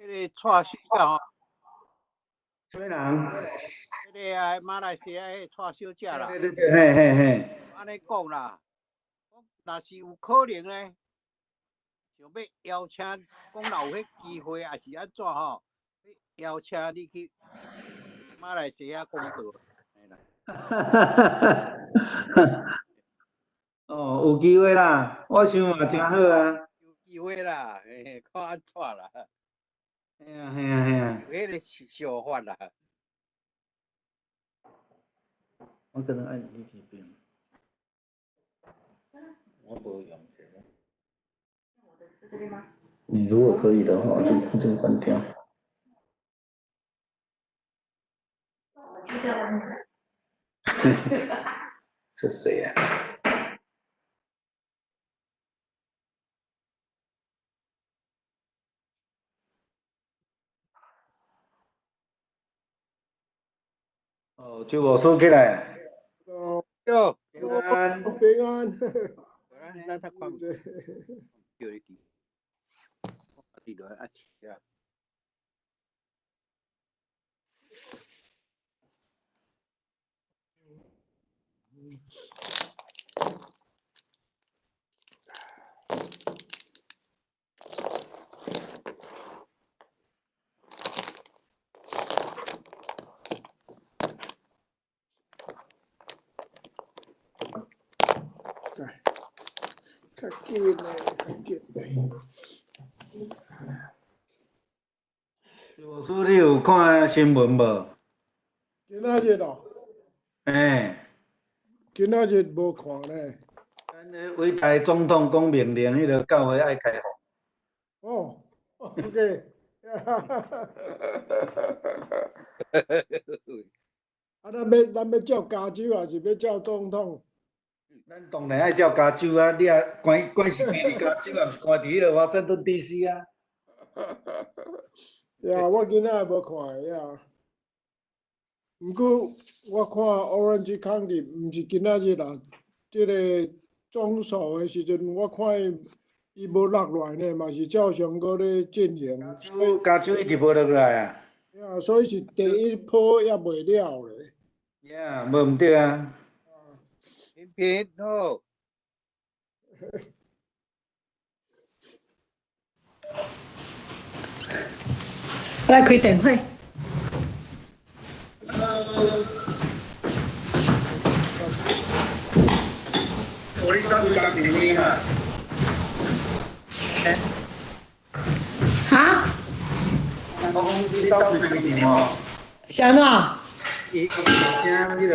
彼個蔡小姐吼，啥人？彼個啊，馬來西亞彼個蔡小姐啦。對對對，嘿嘿嘿。按呢講啦，若是有可能呢，想欲邀請，講若有彼機會，抑是按怎吼，邀請你去馬來西亞講道。哈哈哈！哦，有機會啦，我想嘛誠好啊。有機會啦，嘿，看按怎啦。嘿啊嘿啊嘿啊。有彼個想法啦。我可能按你這邊。我無用這個。這邊嗎？你如果可以的話，就關掉。是誰呀？哦，周牧師起來。哦，平安。平安。咱較看，叫你記，佇落來啊。較緊嘞，較緊嘞。老師，你有看新聞無？今仔日哦。嘿。今仔日無看咧。咱的偉大總統講命令，彼个教會愛開放。哦，OK。啊，咱欲照加州，抑是欲照總統？咱當然愛照加州啊！你啊，關關是關佇加州，抑毋是關佇彼个華盛頓 DC 啊？呀，我今仔日無看呀。毋過我看 Orange County 毋是今仔日啦，這个總數的時陣，我看伊無落來呢，嘛是照常閣咧進行。加州，加州一直無落來啊。呀，所以是第一波猶未了咧。呀，無毋對啊。平平好。來開電話。我你當家己嘛？哈？我講你當是電話。是按怎？伊聲彼个。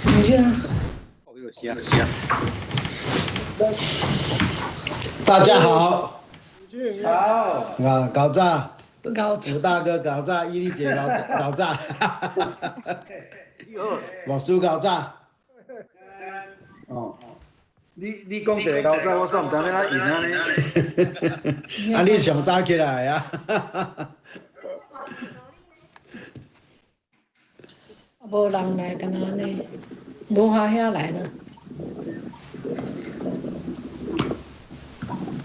你這是。大家好。好。啊，搞炸。搞吳大哥搞炸，伊麗姐搞搞炸。老師搞炸。哦。你講一个搞炸，我煞毋知欲按怎應按呢。啊，你上早起來啊。無人來，敢若按呢，無華兄來了。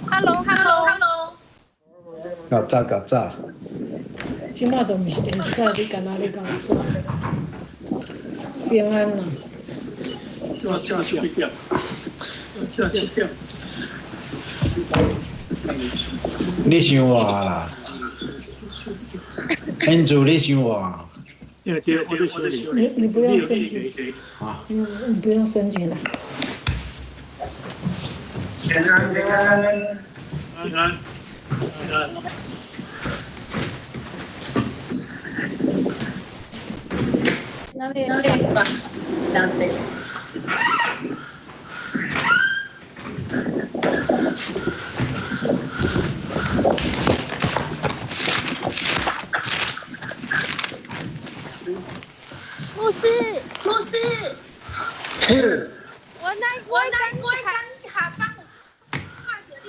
Hello，Hello，Hello。搞炸搞炸。這馬都毋是會使，你敢若咧搞炸。平安啦。我正7點，正7點。你想我啦？恩主，你想我？對對，我咧想你。你不用申請。啊。你不用申請了。平安平安平安平安。那邊那邊吧，兩對。牧師，牧師，是。我那我剛下班，看著你。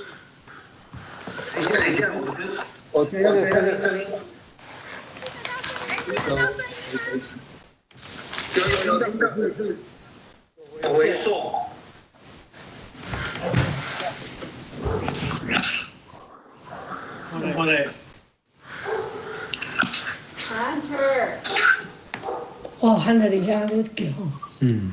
等一下，等一下，我覺得那個聲音。聽得到聲音嗎？有有有，聽到是回溯。我咧。 Hunter。哦，汉在伫遐咧叫。嗯。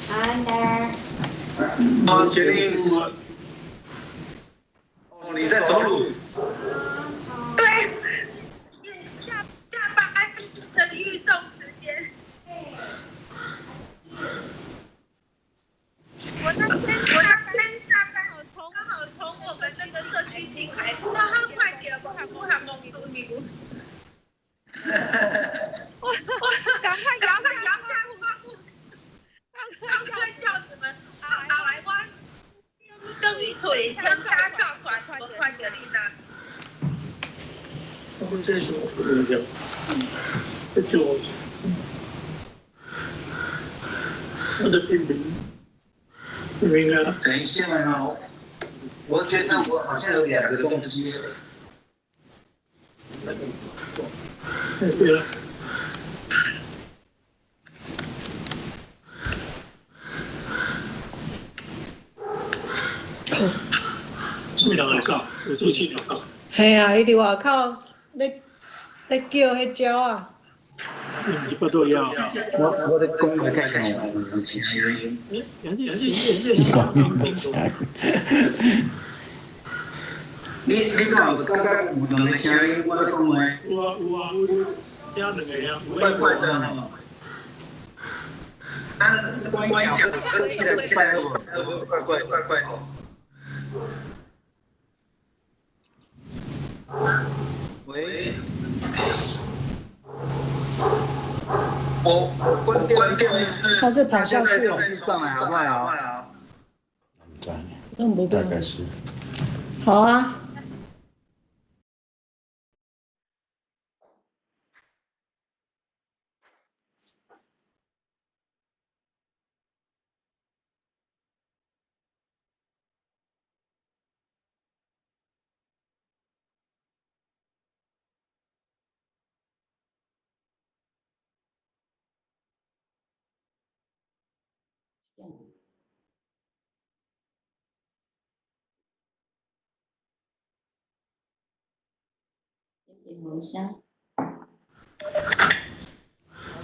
Hunter。哦，決定。哦，你在走路。對。下班的運動時間。我那天下班剛好從我們那個社區進來，然後快點，我喊我喊蒙蘇牛。我趕快搖下步，趕快叫你們啊來，我等於出來增加照款，我看著你啦。我這是我的，這就我的病名。明啊！等一下哦，我覺得我好像有兩個東西。對了。什麼人來講？有出去了。嘿啊，伊佇外口咧咧叫彼鳥仔。你不都要？我咧講來較強。你敢有感覺有兩個聲音？我咧講話。有啊有啊，聽兩個聲。怪怪的吼。咱關掉，起來拜好無？怪怪怪怪的。喂。我關掉一次。他是跑下去了。上來好不好？大概是。好啊。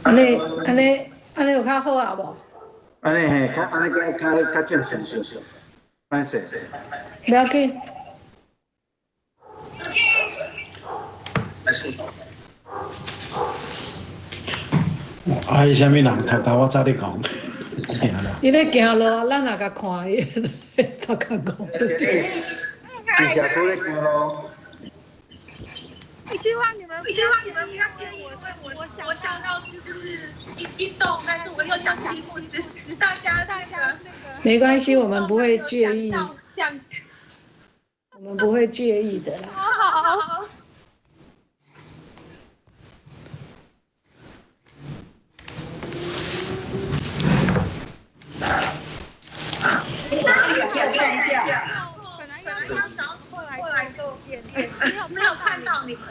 按呢按呢按呢有較好啊無？按呢嘿，較按呢較較較正常少少，歹勢。不要緊。啊！伊啥物人頭頭我早咧講。伊咧行路，咱也共看伊，頭殼講對對。佇社區咧行路。希望你們，希望你們不要介意，我想到就是一動，但是我又想聽故事，大家那個。沒關係，我們不會介意。我們不會介意的啦。好好。本來要想過來就變，沒有看到你們。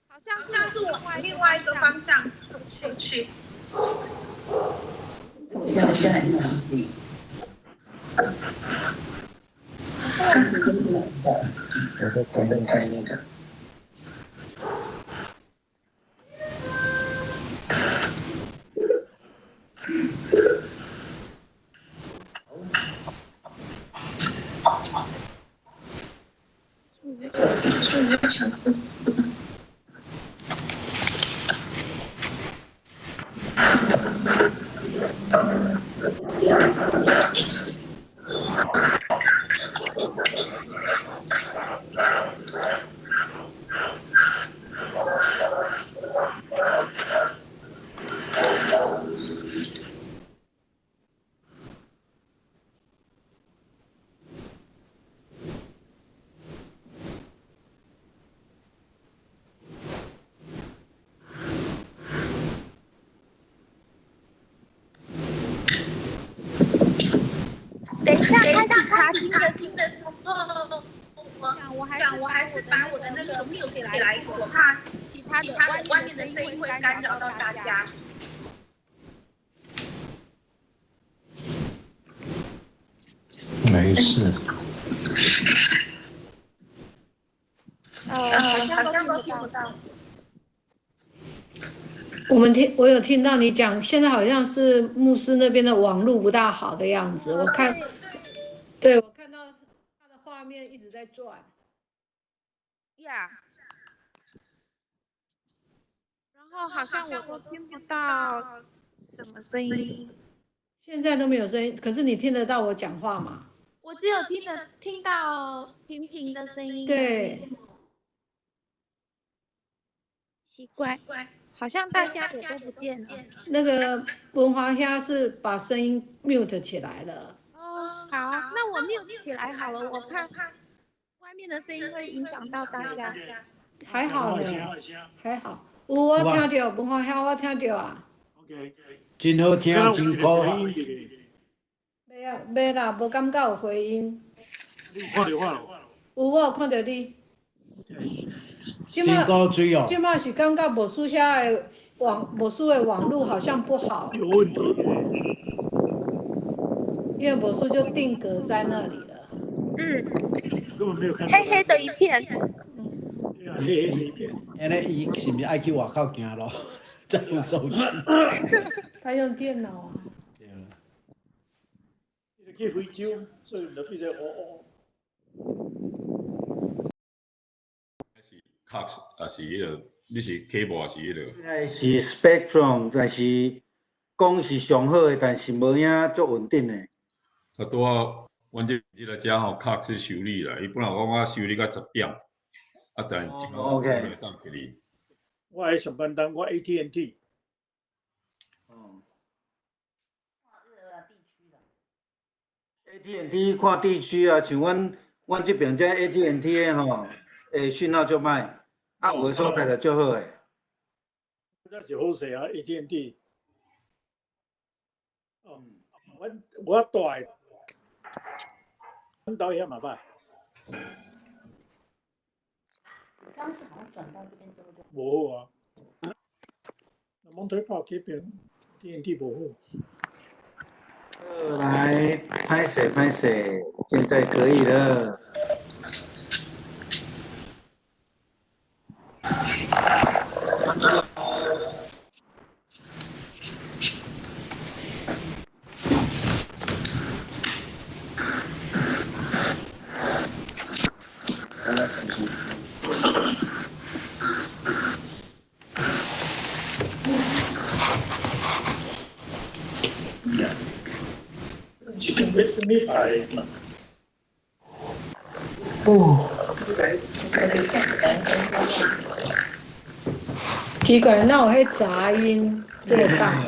好像是往另外一個方向去。下开始查经的时候，我想我还是把我的那个 mute 起来，我怕其他的外面的声音会干扰到大家。没事。好像都听不到。我们听，我有听到你讲，现在好像是牧师那边的网路不大好的样子。我看，对，我看到他的画面一直在转。呀。然后好像我都听不到什么声音。现在都没有声音，可是你听得到我讲话吗？我只有听到平平的声音。对。奇怪，好像大家也都不见了。那个文华兄是把声音 mute 起来了。哦，好，那我 mute 起来好了，我怕外面的声音会影响到大家。还好呢，还好。有我听到，文华兄我听到啊。 OK。真好听，真高啊！袂啊，袂啦，无感觉有回音。你有看到我无？有，我有看到你。真古锥哦！这摆是感觉牧师遐的网，牧师的网路好像不好。有问题。因为牧师就定格在那里了。嗯。根本没有看到。黑黑的一片。对啊，黑黑的一片。按呢，伊是毋是爱去外口行路？才有手机。他用电脑啊。对啊。伊去非洲，所以就变成乌乌。是 Cox 还是彼个？你是 cable 还是彼个？那是 Spectrum，但是讲是上好的，但是无影足稳定的。啊，拄仔阮这日来遮吼，Cox 去修理啦，伊本来讲我修理到10点，啊，但这个 OK。我还上简单，我 AT&T。哦。AT&T 看地区啊，像阮这边这 AT&T 的吼，讯号足歹，啊有的所在就足好的。这是好势啊，AT&T。哦，我住的，阮兜遐嘛歹。当时好像转到这边之后就无好啊。Monterey Park 这边 AT&T 无好。来，拍谢拍谢，现在可以了。哦，奇怪，哪有彼杂音这么大？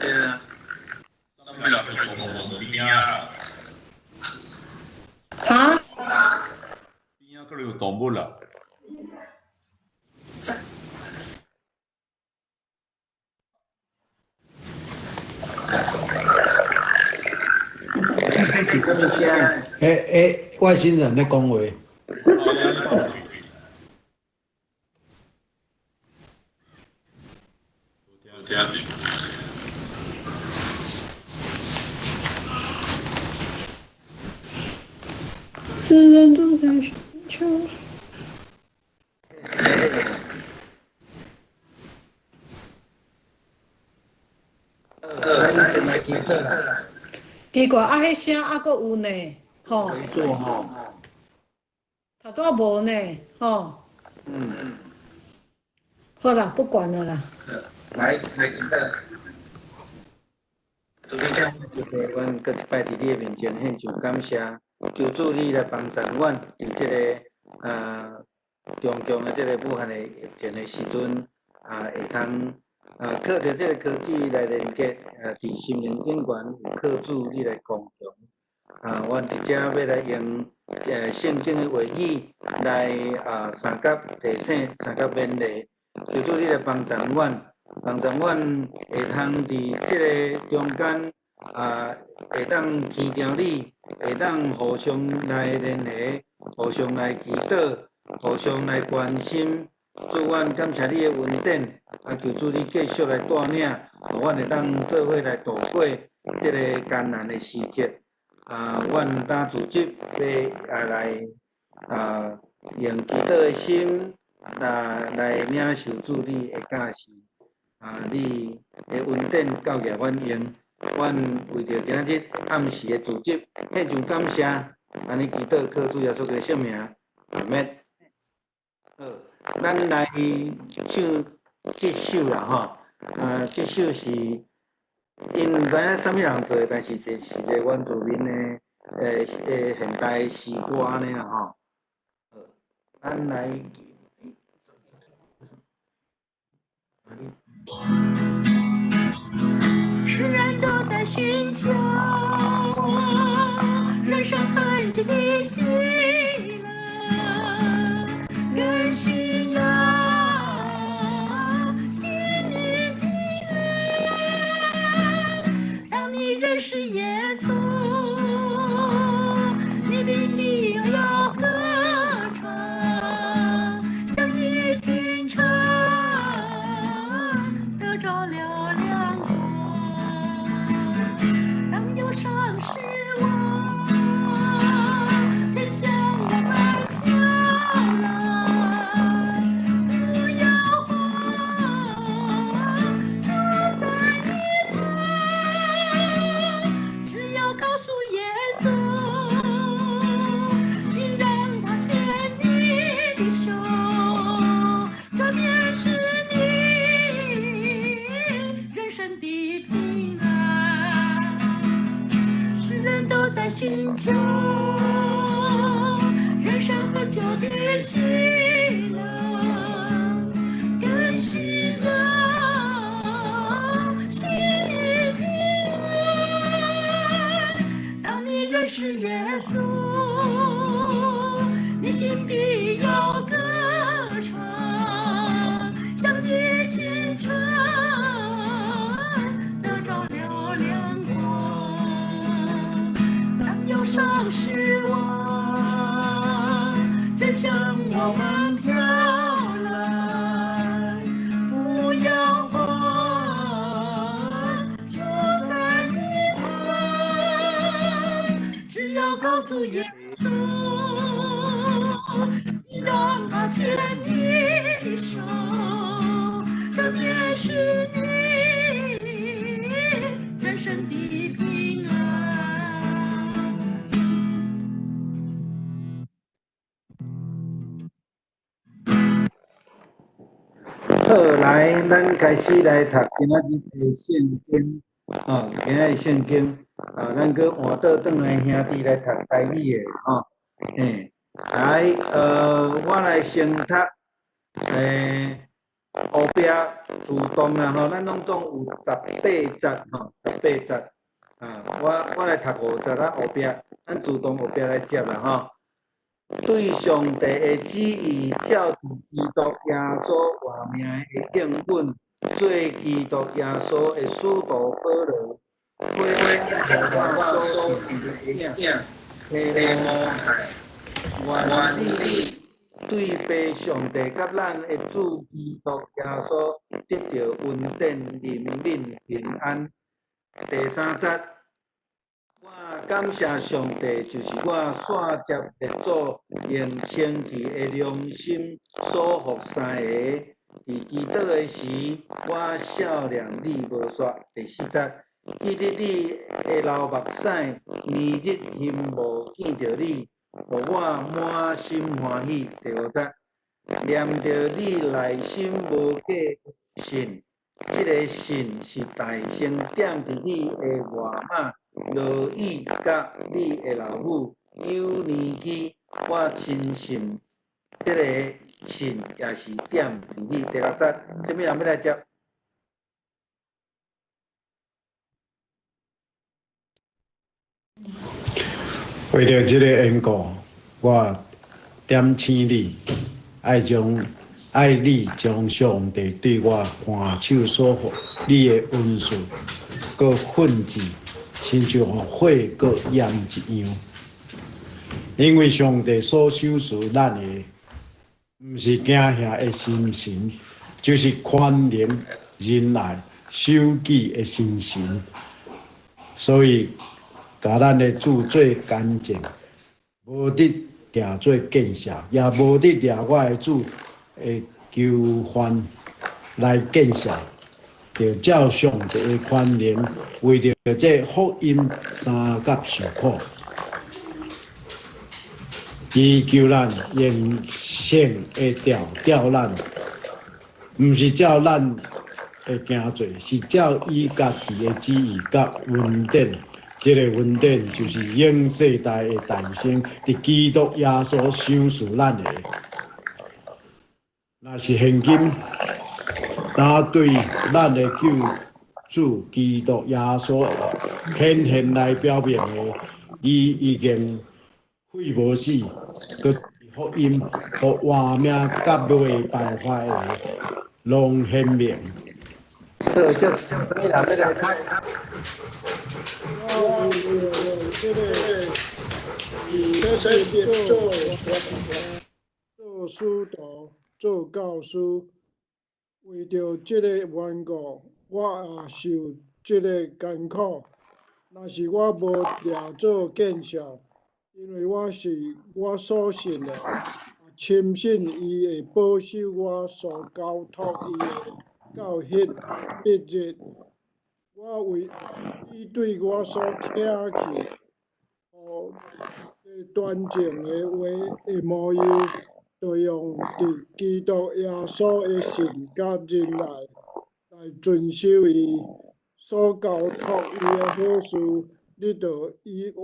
对啊。哈？边仔可能有动物啦。欸，外星人咧讲话。自然都在寻求。奇怪，啊，彼声犹阁有呢，吼。没错吼。头拄仔无呢，吼。嗯。好啦，不管了啦。来，来，主你，阮阁一摆伫你的面前献上感谢，求主你来帮助阮，伫这个中共的这个武汉的疫情的时阵，会通靠著这个科技来连结，伫心灵顶悬有靠主你来光荣。阮伫遮欲来用圣经的话语来相佮提醒、相佮勉励，求主你来帮助阮，帮助阮会通伫这个中间啊，會當牽著你，會當互相來聯繫，互相來祈禱，互相來關心。主，阮感謝你的恩典，啊，求主你繼續來帶領，予阮會當做伙來度過這个艱難的時刻。啊，阮今組織欲啊來啊，用祈禱的心來來領受主你的教示。啊，你的恩典夠額阮用，阮為著今仔日暗時的組織，獻上感謝，按呢祈禱靠主耶穌基督聖名，阿們。好，咱來唱這首啦吼，啊，這首是𪜶毋知影啥物人做的，但是這是一个原住民的現代詩歌按呢啦吼。好，咱來。世人都在尋求人生恆久的喜樂，更需要心靈平安。當你認識耶穌，你的必要歌唱，像一清晨得著了亮光。當憂傷失望，正向我們飄來，不要慌，主在你旁，只要告訴耶穌，你讓他牽你的手，這便是你人生的平安。世人都在尋求人生恆久的喜樂，更需要心靈平安。當你認識耶穌，你心必要歌唱，像一清晨得著了亮光。當憂傷失望正向我們飄來，不要慌，主在你旁，只要告訴耶穌，你讓他牽你的手，這便是你人生的平安。好，來，咱開始來讀今仔日的聖經，吼，今仔日聖經，啊，咱閣換倒轉來兄弟來讀台語的，吼，嘿，來，我來先讀，後壁自動啦，吼，咱攏總有18節，吼，18節，啊，我來讀5節啊，後壁，咱自動後壁來接啦，吼。對上帝的旨意，照佇基督耶穌活命的應允，做基督耶穌的使徒保羅，批予我所認的囝提摩太，願你對父上帝佮咱的主基督耶穌得著恩典、憐憫、平安。第3節。我感謝上帝，就是我紲接列祖用清氣的良心所服侍的。佇祈禱的時，我數念你無煞。第4節，記得你會流目屎，年日欣慕見著你，予我滿心歡喜。第5節，念著你內心無假信，這个信是大聲踮佇你的外媽羅以佮你的老母友尼基，我深信這个信也是踮佇你。第6節，啥物人欲來接？為著這个緣故，我點請你，愛你將上帝對我看守所予你的恩賜，閣訓示親像火閣炎一樣。因為上帝所賞賜咱的，毋是驚嚇的心神，就是寬容、仁愛、守己的心神。所以，共咱的主做見證，無得掠做見笑，也無得掠我的主的囚犯來見笑。就照上帝的權能，為著這福音相佮受苦。伊求咱用聖的調調咱，毋是照咱的行做，是照伊家己的旨意佮恩典。這个恩典就是永世代的誕生，佇基督耶穌賞賜咱的。若是現今，當對咱的救主基督耶穌顯現來表明的，伊已經廢無死，閣福音予活命佮袂敗壞的攏顯明。好，這啥物人欲來讀？我有這个，這是做做使徒、做教師，為著這个緣故，我也受這个艱苦。若是我無掠做見笑，因為我是我所信的，深信伊會保守我所交託伊的到彼日。我為伊對我所聽去，予端正的話的模樣，就用佇基督耶穌的信佮仁愛來遵守伊所交託伊的好事，你著倚靠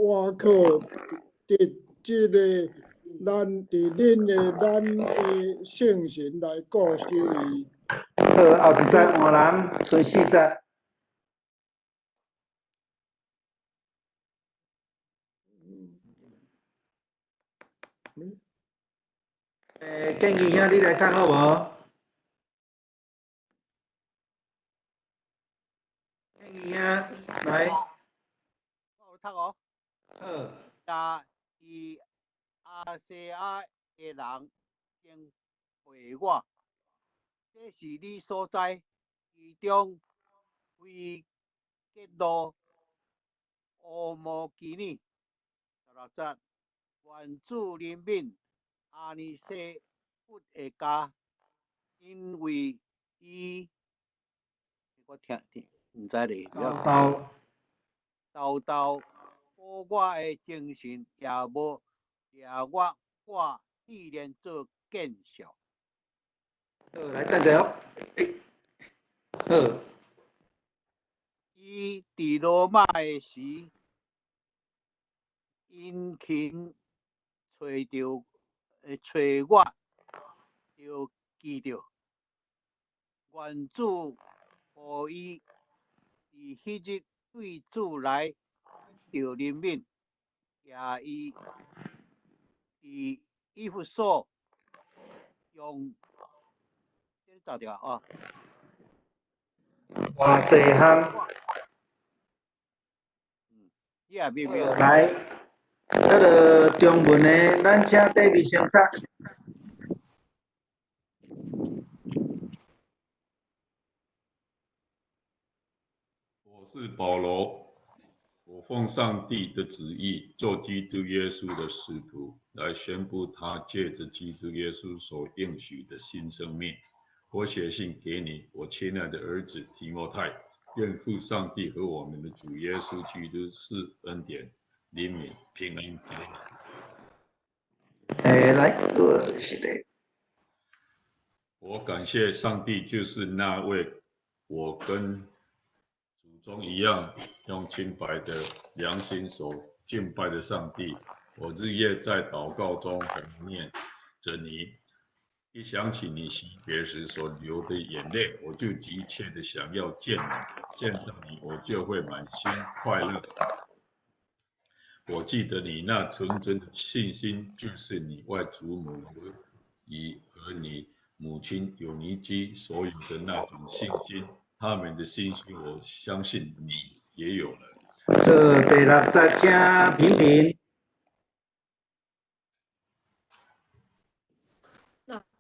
佇這个咱佇恁的咱的聖神來固守伊。好，後一節換人，第四節。建議兄，你來讀好無？建議兄，來。我有讀哦。好。若伊亞細亞的人先回我，這是你所知，其中腓結魯、烏摩基尼，16節，願主憐憫阿尼西弗的家，因為伊，我聽聽，毋知咧，沓沓沓保我的精神，也無掠我掛鐵鏈做見笑。好，來等者哦。好。伊佇羅馬的時，殷勤揣著，揣我，著記著，願主予伊佇彼日對主來得著憐憫，也伊佇以弗所用，這找著啊？偌濟項？你也明白。來，這个中文的，咱請底面先讀。我是保羅，我奉上帝的旨意，做基督耶穌的使徒，來宣布他借著基督耶穌所應許的新生命。我寫信給你，我親愛的兒子提摩太，願父上帝和我們的主耶穌基督賜恩典、憐憫、平安給你。來，我是的。我感謝上帝，就是那位我跟祖宗一樣，用清白的良心所敬拜的上帝。我日夜在禱告中懷念著你。一想起你惜別時所流的眼淚，我就急切的想要見你，見到你我就會滿心快樂。我記得你那純真的信心，就是你外祖母羅以和你母親友尼基所有的那種信心，他們的信心，我相信你也有了。好，第六节，请平平。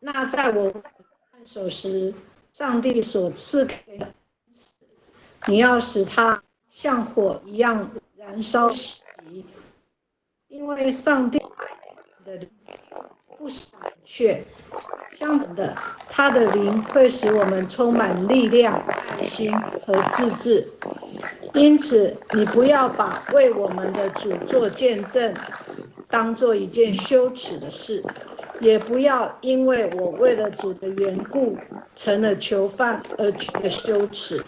那在我按手时，上帝所赐给的，你要使它像火一样燃烧起，因为上帝的不闪却，相反的，他的灵会使我们充满力量、爱心和自制。因此，你不要把为我们的主做见证当做一件羞耻的事，也不要因为我为了主的缘故成了囚犯而觉得羞耻。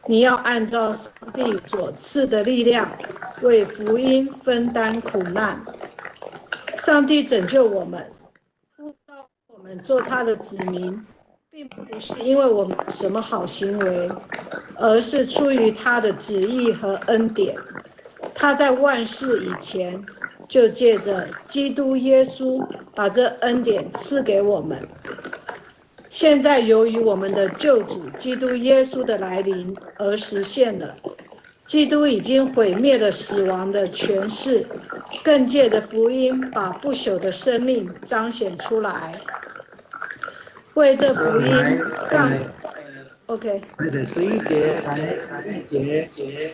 你要按照上帝所赐的力量，为福音分担苦难。上帝拯救我们，呼召我们做他的子民，并不是因为我们什么好行为，而是出于他的旨意和恩典。他在万事以前就借着基督耶稣把这恩典赐给我们。现在由于我们的救主基督耶稣的来临而实现了。基督已经毁灭了死亡的权势，更借着福音把不朽的生命彰显出来。为这福音上，OK。 11节，来11节。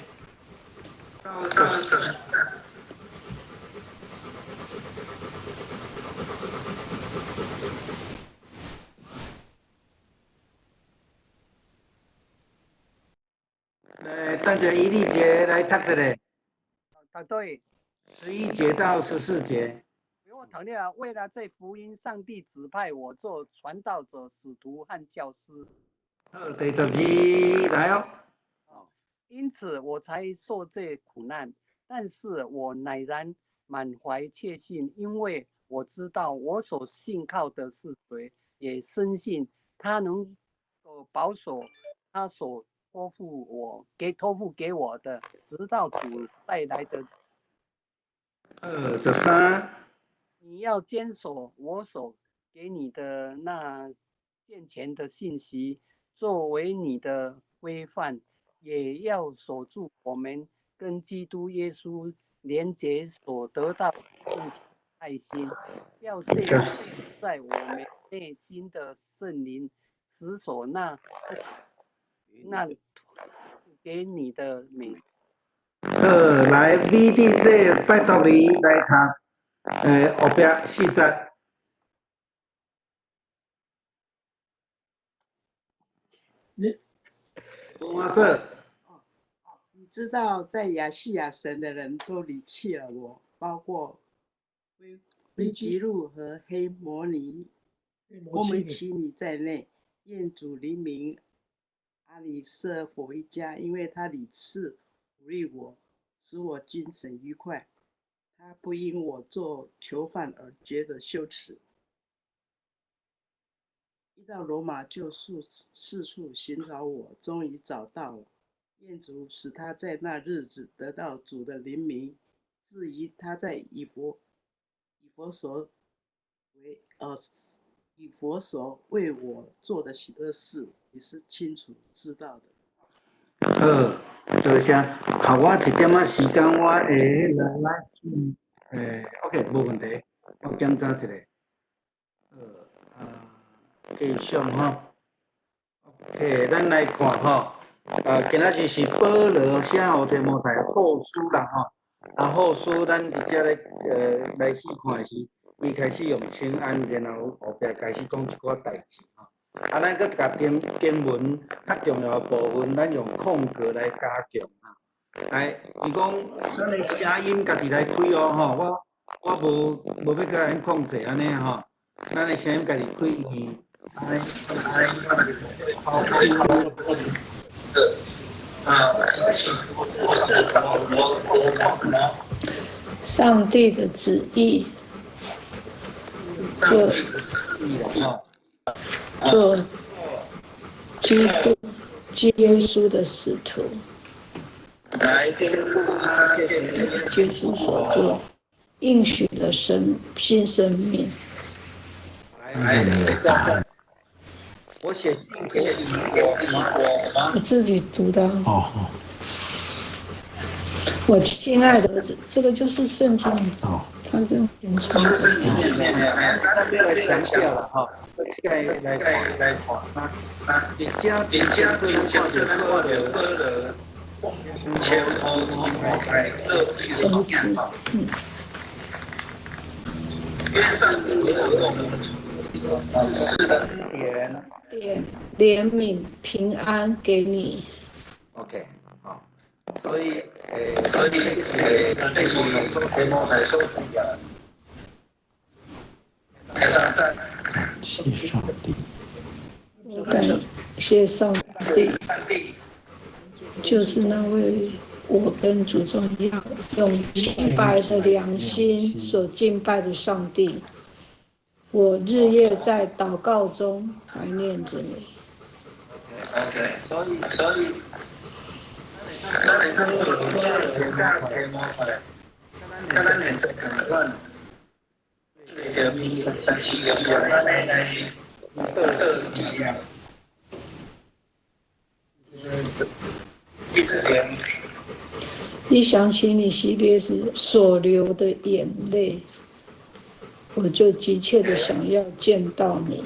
来，等下一丽姐来读一下。读对。 11节到14节。我读了，为了这福音，上帝指派我做传道者、使徒和教师。好，第12来哦。因此我才受这苦难，但是我乃然满怀确信，因为我知道我所信靠的是谁，也深信他能够保守他所托付给我的，直到主带来的。 23。你要坚守我所给你的那健全的信息，作为你的规范，也要守住我们跟基督耶稣连结所得到的爱心，要这样在我们内心的圣灵持守那给你的美。好，来，美弟这拜托你来读，后壁4节。你，我说，你知道，在亚细亚省的人都离弃了我，包括威吉路和黑摩尼、摩门奇尼在内。愿主怜悯阿里瑟佛一家，因为他屡次鼓励我，使我精神愉快。他不因我做囚犯而觉得羞耻。一到罗马就四处寻找我，终于找到了。愿主使他在那日子得到主的怜悯。至于他在以弗所为我做的许多事，你是清楚知道的。好，多谢。好，我一点仔时间，我会彼个来，OK，无问题。我检查一下。继续吼。OK，咱来看吼。今仔日是保罗写予提摩太后书啦吼。啊，后书咱伫遮咧来试看是，伊开始用请安，然后后壁开始讲一寡代志吼。啊，咱阁共经文较重要的部分，咱用空格来加强啊。来，伊讲咱的声音家己来开哦吼，我无欲共因控制按呢吼，咱的声音家己开去，按呢。上帝的旨意，做基督耶稣的使徒，基督所做应许的新生命。我写信给你，我自己读的。哦。我親愛的兒子，這個就是聖經，他就填充的。咱欲來強調啦，吼，這個來看來看，啊，而且真正做咱看著保羅前途來做兒子，嗯。點憐憫平安給你。 OK，好，所以這是提摩太所講的。謝上帝。我感謝上帝，就是那位我跟祖宗一樣用清白的良心所敬拜的上帝。我日夜在禱告中懷念着你。 OK，所以，一想起你惜別時所流的眼淚，我就急切的想要見到你，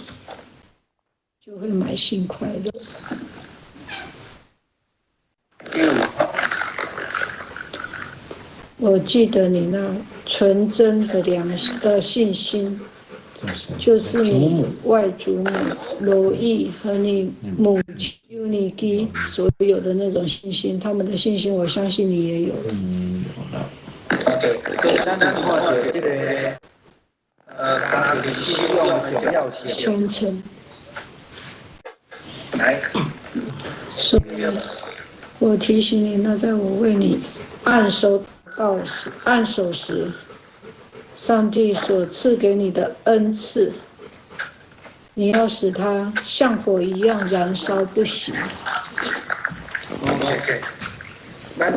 就會滿心快樂。我記得你那純真的良的信心，就是你外祖母羅意和你母親尤尼基所有的那種信心，他們的信心，我相信你也有。嗯，有了。傳承。所以，我提醒你，那在我為你按手告時，按手時，上帝所賜給你的恩賜，你要使它像火一樣燃燒不息。 OK，不要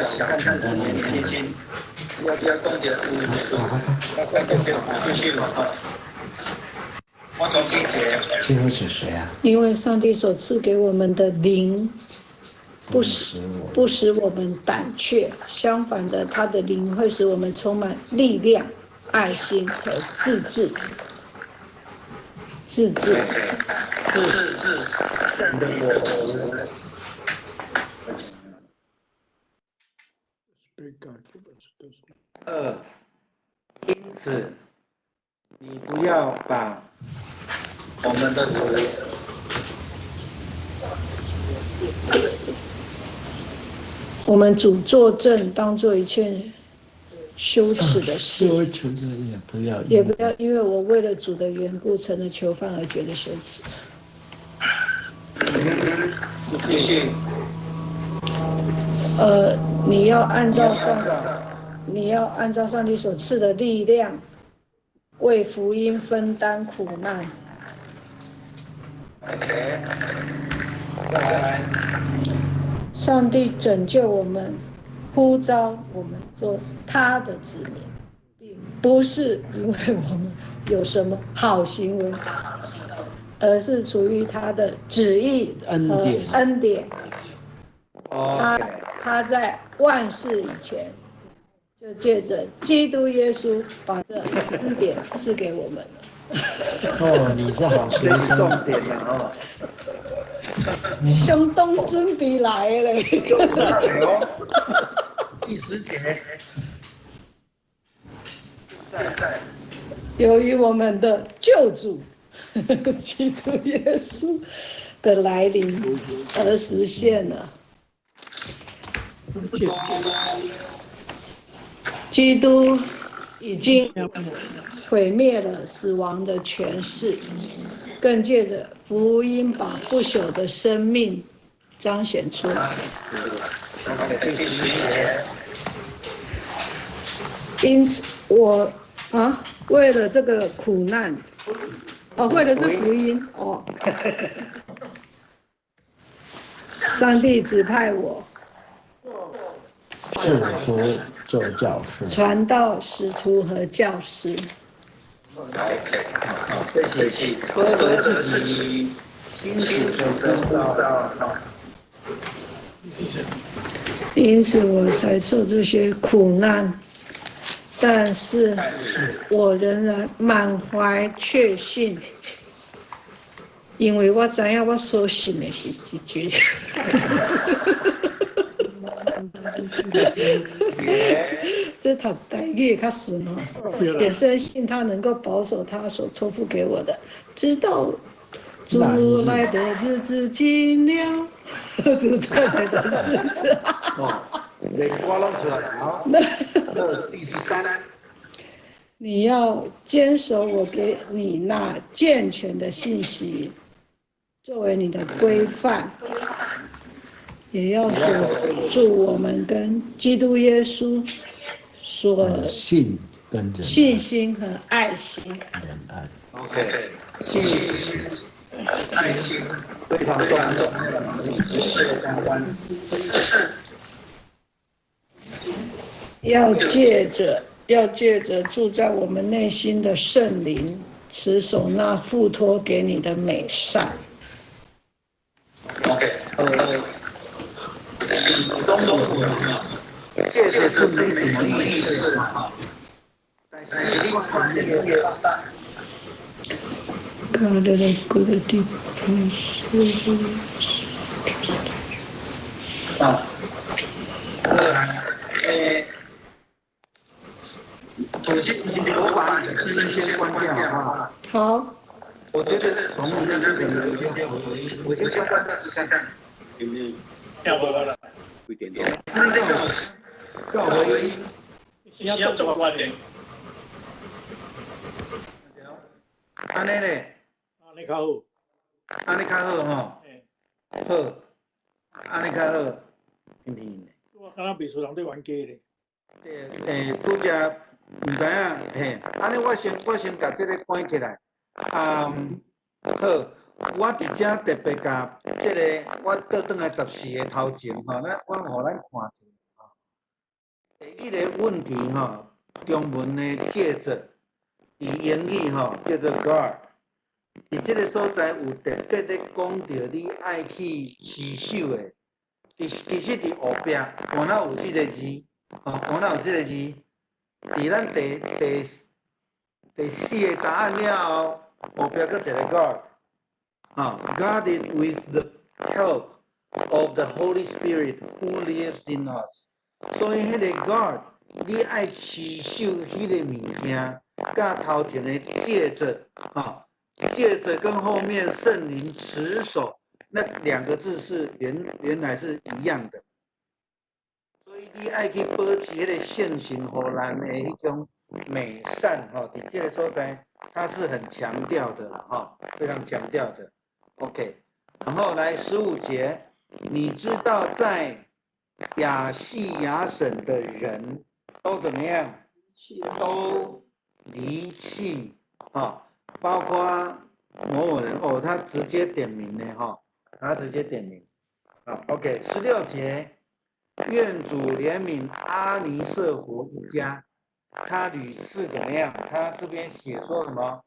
小看自己年輕，要講著有事，要講著有事哈。我總結。最後是誰啊？因為上帝所賜給我們的靈，不使我們膽怯，相反的，他的靈會使我們充滿力量、愛心和自制。自制。自制。二，因此，你不要把我們的主，我們主作證，當做一切羞恥的事，羞恥的也不要，也不要因為我為了主的緣故成了囚犯而覺得羞恥。繼續。你要按照上帝所賜的力量，為福音分擔苦難。 OK。上帝拯救我們，呼召我們做他的子民，並不是因為我們有什麼好行為，而是出於他的旨意和恩典。他在萬事以前，就借着基督耶穌把這恩典賜給我們了。哦，你是好學生。重點了哦。相當準備來嘞。第十節。由於我們的救主基督耶穌的來臨而實現了。基督已經毀滅了死亡的權勢，更借着福音把不朽的生命彰顯出來。因此我，為了這個苦難，為了這福音，上帝指派我。使徒做教師，傳道、使徒和教師。OK，好，這是保羅自己清楚的呼召。因此我才受這些苦難，但是我仍然滿懷確信，因為我知影我所信的是一句。這讀台語較順哦，也深信他能夠保守他所託付給我的，直到主來的日子近了，主再來的日子。哦，連歌攏出來了。那第13，你要堅守我給你那健全的信息，作為你的規範，也要守住我們跟基督耶穌所信跟信心和愛心。仁愛。 OK，信心、愛心非常重要，是相關。要借着住在我們內心的聖靈，持守那付託給你的美善。 OK，中文借着是沒什麼意思哈，但是你看這個越大。 God the good deepest. 啊，首先我把你的聲音先關掉啊。好。我覺得從那個有點回音，我先關掉試看看。要無啦？幾點鐘？那個夠回音，是要做關的。按呢咧？按呢較好。按呢較好吼。好，按呢較好。我敢若袂輸人咧玩假咧。對，拄則毋知影，嘿，按呢我先共這個關起來。啊，好，我佇遮特別共這個，我倒轉來14個頭前吼，咱我予咱看一下吼。第一個問題吼，中文的借着，佇英語吼叫做 guard，佇這個所在有特別咧講著你愛去持守的，其實佇後壁，敢若有這個字，吼，敢若有這個字，佇咱第四個答案了後，後壁閣一個 guard，啊，guard it with the help of the Holy Spirit who lives in us。所以彼個 guard，你愛持守彼個物件，佮頭前的借著，啊，借著跟後面聖靈持守那兩個字是原來是一樣的。所以你愛去保持彼個聖神予咱的彼種美善，吼，佇這個所在，它是很強調的啦，哈，非常強調的。OK，然後來15節，你知道在亞細亞省的人都怎麼樣？都離棄啊，包括某某人哦，他直接點名的哈，他直接點名。啊，OK，16節，願主憐憫阿尼色弗一家，他屢次怎麼樣？他這邊寫說什麼？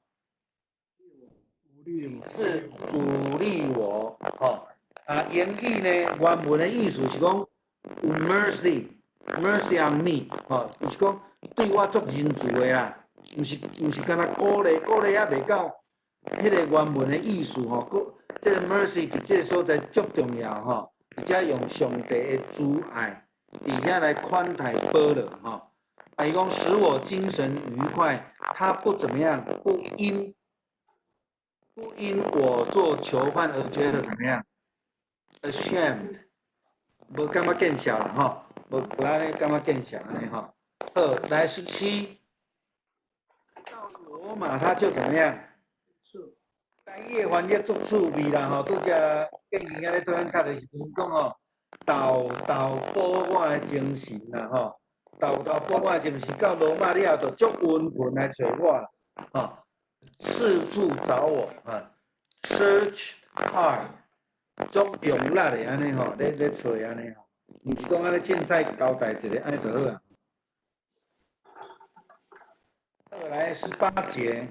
是鼓勵我，吼啊，英語呢，原文的意思是講 mercy，mercy on me，吼，就是講對我足仁慈的啦，毋是干焦鼓勵，鼓勵猶袂到，彼個原文的意思吼，閣這個 mercy 佇這個所在足重要吼，而且用上帝的慈愛佇遐來款待保羅吼，啊，伊講使我精神愉快，他不怎麼樣，不因我做囚犯而覺得怎麼樣？ashamed，無感覺見笑啦吼，無按呢感覺見笑按呢吼。好，來17，到羅馬他就怎麼樣？台語的翻譯足趣味啦吼，拄則建議仔咧對咱讀的時陣講吼，沓沓鼓我的精神啦吼，沓沓鼓我的精神，到羅馬了後就足殷勤來揣我啦，吼。四處找我啊，search hard，足用力的按呢吼，咧揣按呢吼，毋是講按呢凊彩交代一下按呢就好啊。後來18節，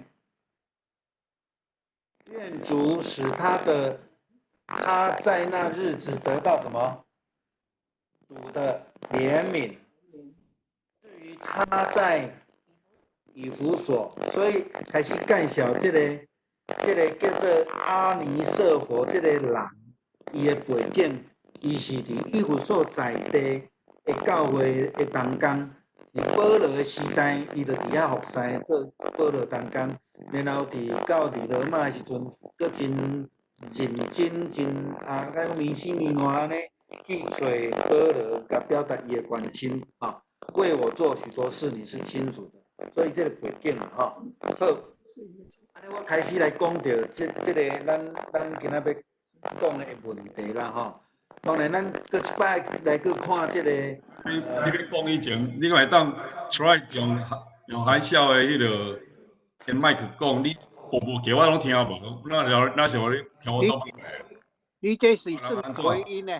願主使他的他在那日子得到什麼？主的憐憫。至於他在以弗所，所以開始介紹這個叫做阿尼色弗這個人，伊的背景，伊是佇以弗所在地的教會的同工。佇保羅的時代，伊就佇遐服侍做保羅同工，然後佇到佇羅馬的時陣，閣真認真真啊，敢講迷死迷爛按呢去揣保羅，共表達伊的關心，吼，為我做許多事，你是清楚的，所以這個背景啦，吼，好，按呢我開始來講著這個咱今仔欲講的問題啦，吼。當然，咱閣一擺來閣看這個。你欲講以前，你會當 try 用海嘯的彼个的麥克講，你無叫我攏聽無，那是我你聽我倒你這是算回音呢？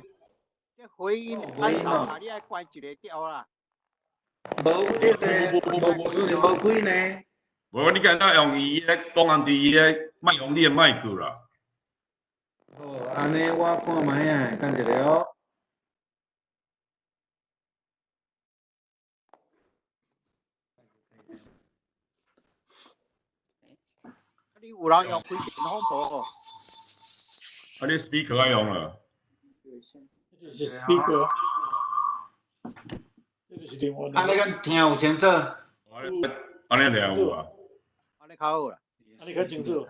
這回音太吵啦，你愛關一个掉啦。無，彼个無開呢。無，你敢若用伊个講人佇伊个，莫用你的麥克啦。好，按呢我看覓啊，等一下哦。你有人用開電風無？啊，你 speaker 愛用了。這是 speaker。這就是另外。按呢敢聽有清楚？按呢聽有啊。按呢較好啦。按呢較清楚。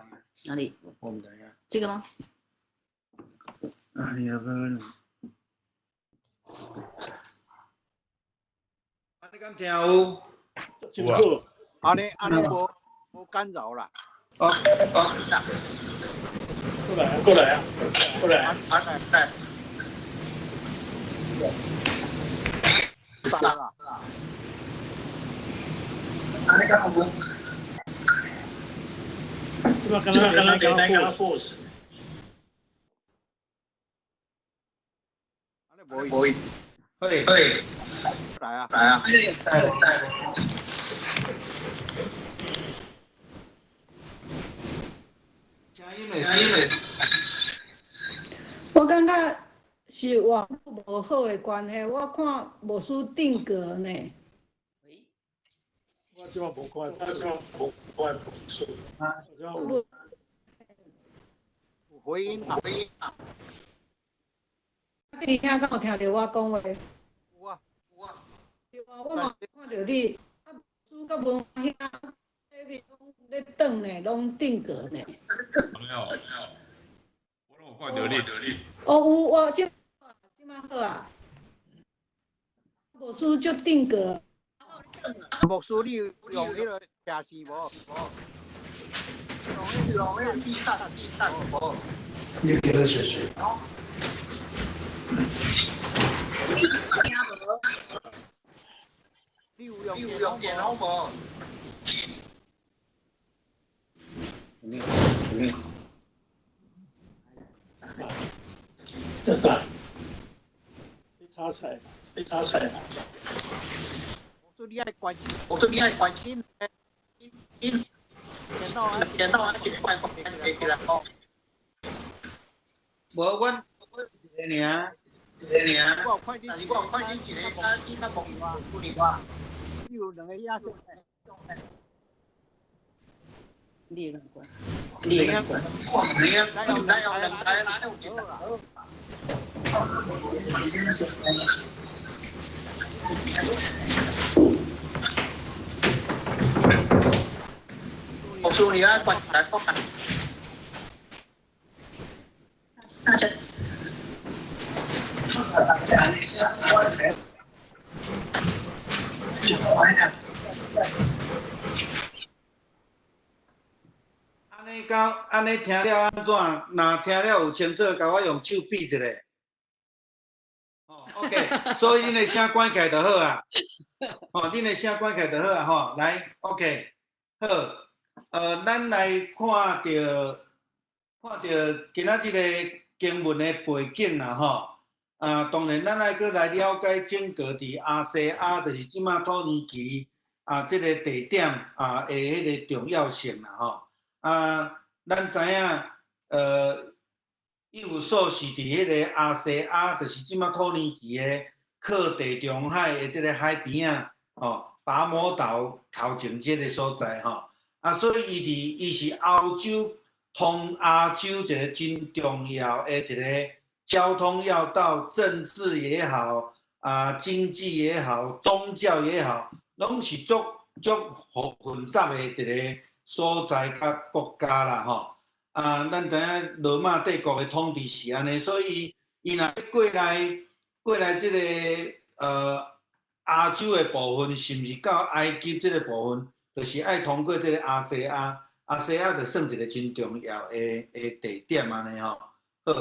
哪裡？我毋知影。這個嗎？啊，你阿哥，啊，你敢聽有？清楚。按呢按呢無干擾啦。哦哦。過來啊！過來啊！過來啊！來啦。按呢敢有？這擺敢若電腦 force。無伊，嘿，來啊！來啊！來來。我感覺是網路無好的關係，我看無輸定格呢。我這擺無看，我這擺無看無啊，有回音啊！回音啊！你聽敢有聽著我講話？有啊，有啊。對啊，我嘛看著你，啊，輸甲文兄，那邊攏咧轉呢，攏定格呢。沒有，我攏有看著你。哦，有我這這擺好啊。牧師就定格。牧師，你有用彼个聽視無？用彼个地毯地毯無？你叫他學學。你有用電腦無？你炒菜，你炒菜。我說你愛關心，我說你愛關心。電腦，電腦，一關關起來哦。無，阮一个爾，一个爾。我有看你，我有看你一个，啊，你較無我。你有兩個影像。你會關，你會關。你來用兩台，來用一台。我說你愛關來關。按呢到按呢聽了按怎？若聽了有清楚，共我用手比一下。哦，OK，所以恁的聲關起來就好啊。吼，恁的聲關起來就好啊。吼，來，OK，好。咱來看著看著今仔這個經文的背景啦，吼。啊，當然咱愛閣來了解整個佇亞細亞，就是這馬土耳其啊，這個地點啊的彼個重要性啦，吼。啊，咱知影，以弗所是佇彼个亚细亚，就是這馬土耳其的靠地中海的這个海邊仔，吼，拔摩島頭前這个所在，吼。啊，所以伊是歐洲通亞洲一个真重要的一个交通要道，政治也好，啊，經濟也好，宗教也好，攏是足足混雜的一個所在佮國家啦，吼。啊，咱知影羅馬帝國的統治是按呢，所以伊若過來這個亞洲的部分，是毋是到埃及這個部分，就是愛通過這個亞細亞，亞細亞就算一個真重要的地點按呢吼。好，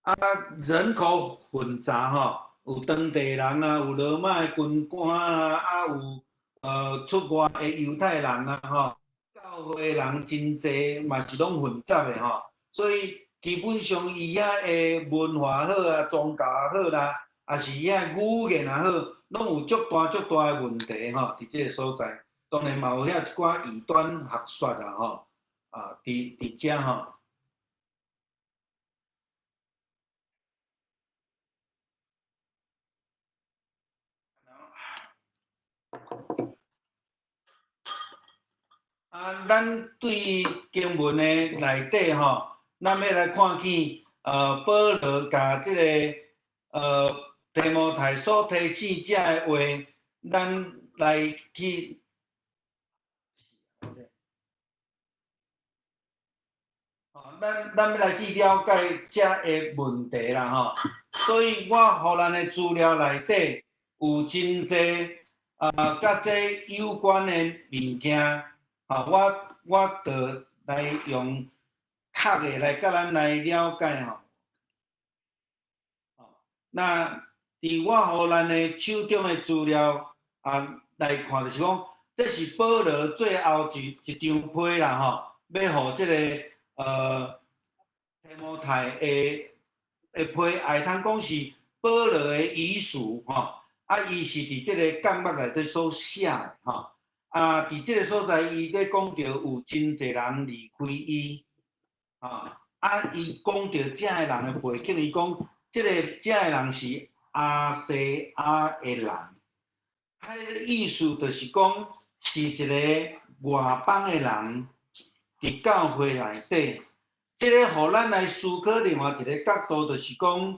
啊，人口混雜吼，有當地人啊，有羅馬的軍官啊，啊有出外的猶太人啊吼。教會人真濟，嘛是攏混雜的吼，所以基本上伊遐的文化好啊，宗教也好啦，也是伊遐語言也好，攏有足大足大的問題吼，佇這個所在，當然嘛有遐一寡異端學說啦吼，啊，佇遮吼。啊，咱對經文的內底吼，咱欲來看見，保羅共這個提摩太所提醒這个話，咱來去，咱欲來去了解這个問題啦吼。所以我予咱的資料內底有真濟啊，佮這有關的物件。啊，我就來用讀的來佮咱來了解吼。那佇我予咱的手中的資料啊來看，就是講，這是保羅最後一張批啦吼，欲予這个提摩太的批，會通講是保羅的遺書吼。啊，伊是佇這个監獄內底所寫的吼。啊，佇這个所在，伊咧講著有真濟人離開伊，啊，伊講著這个人的背景，伊講這个人是亞細亞的人，彼个意思就是講是一个外邦的人佇教會內底，這个予咱來思考另外一个角度，就是講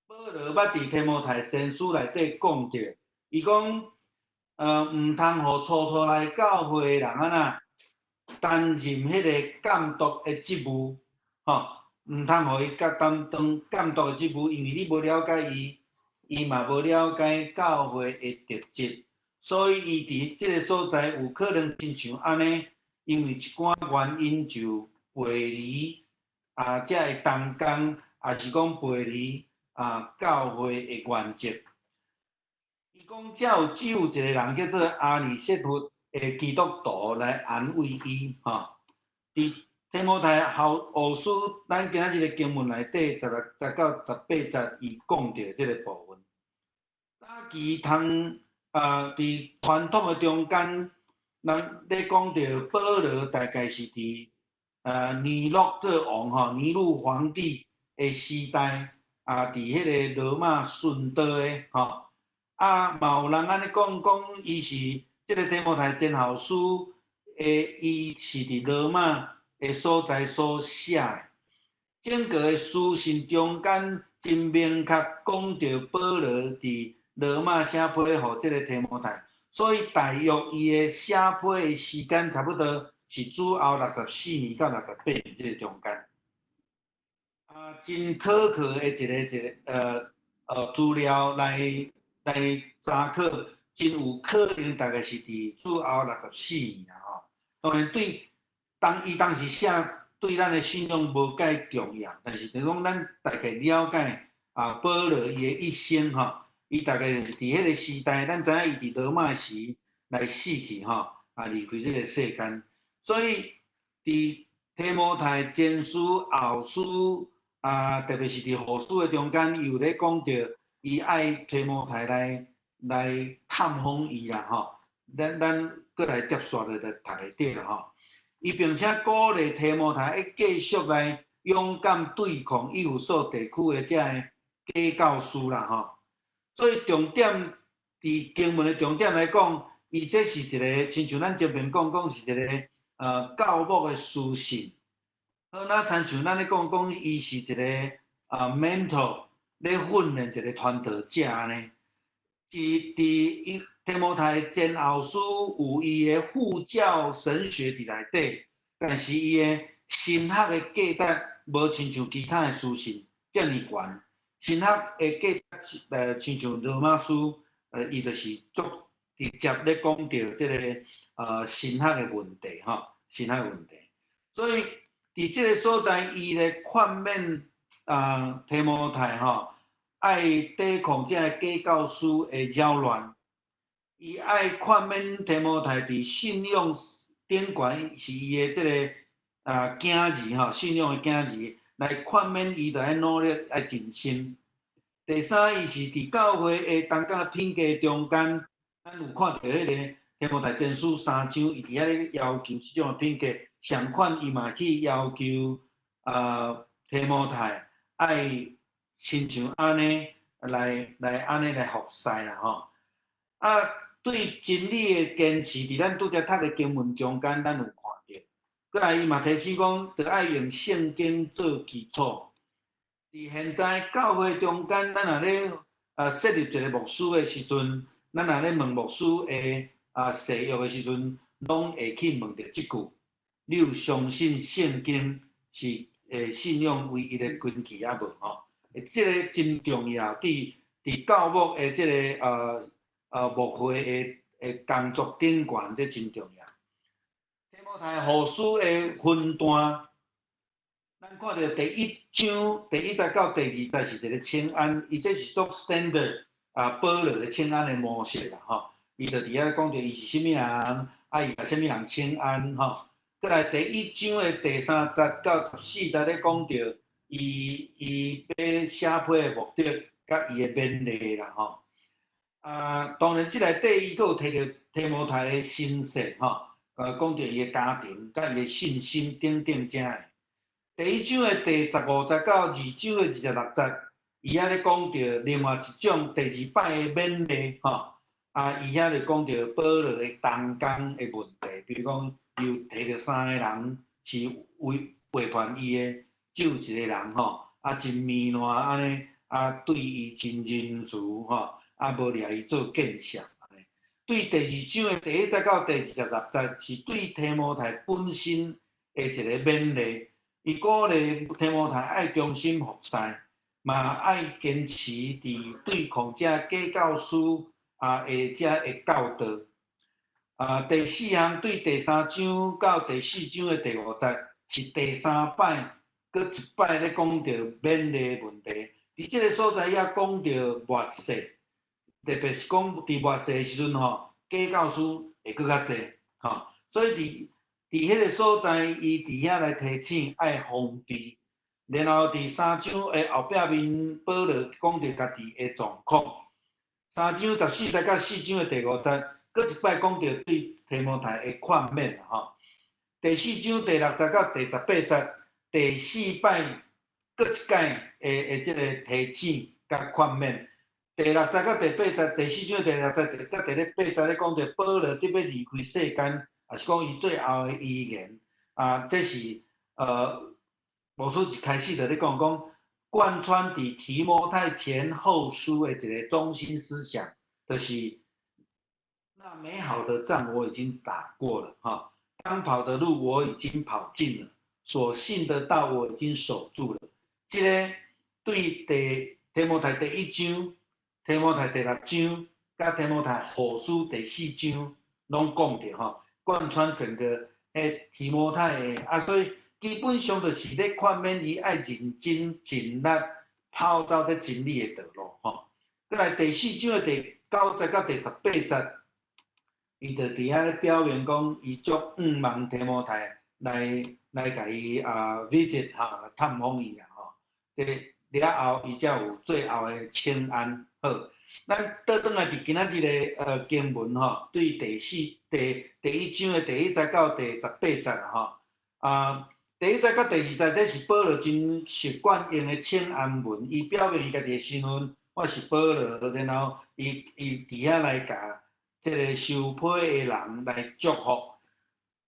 保羅捌佇提摩太前書內底講著，伊講。毋通予初初來教會的人按怎擔任彼个監督的職務，吼，毋通予伊佮擔當監督的職務，因為你無了解伊，伊嘛無了解教會的特質，所以伊佇這个所在有可能親像按呢，因為一寡原因就背離啊，這个同工，抑是講背離啊教會的原則。伊講，才有只有一個人叫做阿里瑟夫的基督徒來安慰伊，吼。佇提摩太後書，咱今仔日的經文內底16節到18節，伊講著這个部分。早期通啊，佇傳統的中間，人咧講著保羅大概是佇尼祿做王吼，尼祿皇帝的時代啊，佇彼个羅馬殉道的吼。啊，嘛有人按呢講，講伊是這个提摩太前後書的，伊是佇羅馬的所在所寫的。整個的書信中間真明確講著保羅佇羅馬寫批予這个提摩太，所以大約伊的寫批的時間差不多是主後64年到68年這個中間。啊，真可靠的一個資料來查考，真有可能大概是佇主後64年啦吼。當然對當伊當時寫，對咱的信仰無介重要，但是就是講咱大概了解啊，保羅伊的一生吼，伊大概就是佇彼个時代，咱知影伊佇羅馬時來死去吼，啊離開這个世間。所以佇提摩太前書、後書啊，特別是佇後書的中間，伊有咧講著伊愛提摩太來探訪伊啦吼。咱閣來接續來讀會著啦吼。伊並且鼓勵提摩太愛繼續來勇敢對抗以弗所地區的這个假教師啦吼。所以重點佇經文的重點來講，伊這是一个親像咱前面講講是一个教牧的書信。好，若親像咱咧講講，伊是一个mentor 咧訓練一个傳道者按呢。佇伊提摩太前後書有伊的護教神學佇內底，但是伊的神學的價值無親像其他的書信遮爾懸。神學的價值，親像羅馬書，伊就是足直接咧講著這个神學的問題吼，神學的問題。所以佇這个所在，伊咧勸勉提摩太吼，愛抵抗這个假教師的擾亂，伊愛勸勉提摩太佇信仰頂懸是伊的這个囝兒吼，信仰的囝兒來勸勉伊，著愛努力愛盡心。第三，伊是佇教會的同工品格中間，咱有看著彼个提摩太前書三章，伊佇遐咧要求這種的品格，相款伊嘛去要求提摩太愛親像按呢來按呢來服侍啦吼。啊，對真理的堅持，佇咱拄才讀的經文中間，咱有看著。過來伊嘛提醒講，著愛用聖經做基礎。佇現在教會中間，咱若咧設立一个牧師的時陣，咱若咧問牧師的誓約的時陣，攏會去問著這句：你有相信聖經是信仰唯一的根據抑無吼？這个真重要，佇教牧的這个牧會的工作頂懸，這真重要。提摩太後書的分段，咱看著第一章第一節到第二節是一个請安，伊這是足 standard 保羅的請安的模式啦吼。伊就佇遐講著伊是啥物人，啊伊共啥物人請安吼。過來第一章的第三節到14節咧講著伊欲寫批的目的，佮伊的勉勵啦吼。啊，當然這內底伊閣有提著提摩太的身世吼，講著伊的家庭，佮伊的信心等等遮的。第一章的第15節到二章的26節，伊遐咧講著另外一種第二擺的勉勵吼。啊，伊遐咧講著保羅的同工的問題，比如講，伊有提著三个人是違背叛伊的，只有一个人吼，啊真糜爛按呢，啊對伊真仁慈吼，啊無掠伊做見笑按呢。對第二章的第一節到第26節，是對提摩太本身的一個勉勵。伊鼓勵提摩太愛忠心服侍，嘛愛堅持佇對抗這假教師的這个教導。啊，第四項對第三章到第四章的第五節，是第三擺，閣一擺咧講著勉勵問題。佇這个所在也講著末世，特別是講佇末世的時陣吼，假教師會閣較濟吼，所以佇彼个所在，伊佇遐來提醒愛防備。然後佇三章的後壁面，保羅講著家己的狀況。三章14節到四章的第五節，閣一擺講著對提摩太的勸勉吼。第四章第六節到第18節，第四擺閣一擺的這个提醒佮勸勉。第六節到第八節，第四章第六節到第八節咧講著保羅得欲離開世間，也是講伊最後的遺言啊，這是牧師一開始就咧講講，貫穿佇提摩太前後書的一個中心思想，就是那美好的仗我已經打過了，哈，當跑的路我已經跑盡了，所信的道我已經守住了。這个對提摩太第一章、提摩太第六章、佮提摩太後書第四章攏講著吼，貫穿整個提摩太的啊，所以基本上就是咧勸勉伊愛認真盡力跑走這真理的道路吼。過來第四章的第9節到第18節，伊就佇遐咧表明講，伊足向望提摩太來共伊visit 吼，來探訪伊啦吼。這了後，伊才有最後的請安。好，咱倒轉來佇今仔日的經文吼，對第四第第一章的第一節到第18節吼，啊，第一節佮第二節，這是保羅真習慣用的請安文，伊表明伊家己的身份，我是保羅，然後伊伊佇遐來共這个受批的人來祝福。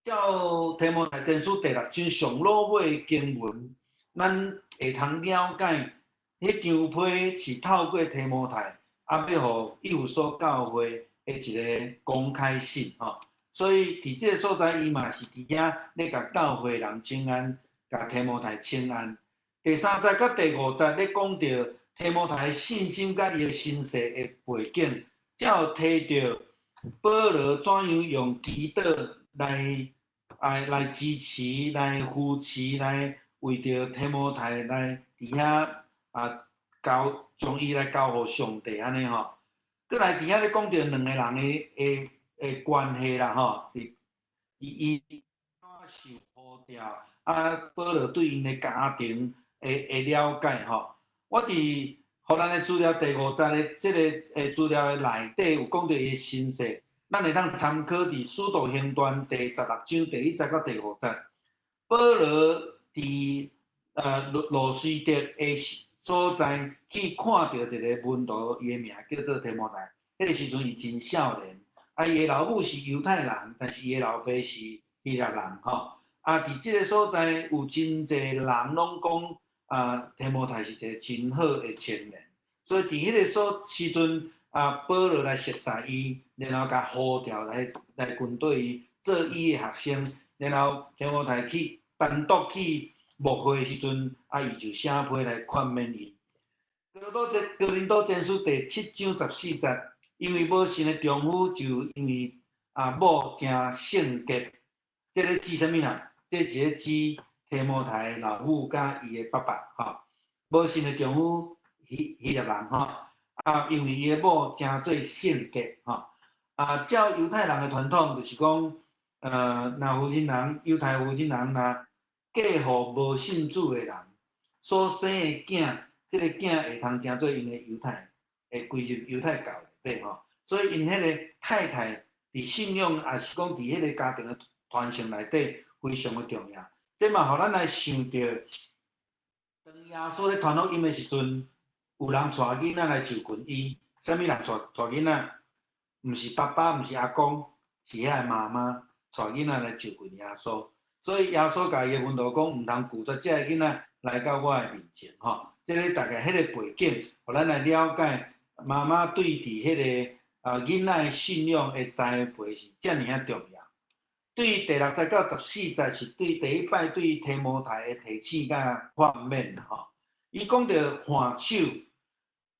照提摩太前書第六章上落尾的經文，咱會通了解，彼張批是透過提摩太，啊，欲予以弗所教會的一个公開信吼。所以佇這个所在，伊嘛是佇遐咧共教會人請安，共提摩太請安。第三節佮第五節咧講著提摩太的信心佮伊的身世的背景，才有提著保羅怎樣用祈禱來來來支持、來扶持、來為著提摩太來佇遐啊交將伊來交予上帝按呢吼。閣來佇遐咧講著兩个人的的的關係啦吼，伊伊受呼召，啊，保羅對𪜶的家庭的的了解吼。我佇予咱的資料第五節的這个資料的內底有講著伊的身世，咱會當參考佇《使徒行傳》第16章第一節到第五節。保羅佇路路斯德的所在去看著一个門徒，伊的名叫做提摩太。彼个時陣伊真少年，啊，伊的老母是猶太人，但是伊的老爸是希臘人吼。啊，佇這个所在有真濟人攏講啊，提摩太是一个真好的青年。所以佇彼个所時陣啊，保羅來熟似伊，然後共呼召來來跟綴伊做伊的學生，然後提摩太去單獨去牧會的時陣，啊，伊就寫批來勸勉伊。哥林多前書第七章十四節，因為無信的丈夫就因為啊某成聖潔，這个指啥物啦？這是咧指提摩太的老母佮伊的爸爸吼。無信的丈夫希希臘人吼，啊，因為伊的某成做聖潔吼。啊，照猶太人的傳統，就是講，若婦人人猶太婦人人若嫁予無信主的人，所生的囝，這个囝會通成做𪜶的猶太，會歸入猶太教內底吼。所以𪜶彼个太太佇信仰，抑是講佇彼个家庭的傳承內底非常的重要。這嘛予咱來想著，當耶穌咧傳福音的時陣，有人帶囡仔來就近伊，啥物人帶帶囡仔？毋是爸爸，毋是阿公，是遐个媽媽帶囡仔來就近耶穌。所以耶穌共伊的門徒講，毋通拒絕這个囡仔來到我的面前吼。這个大概彼个背景，予咱來了解媽媽對佇彼个啊囡仔的信仰的栽培是遮爾仔重要。對第六節到十四節是對第一擺對提摩太的提醒佮勸勉吼。伊講著挽手，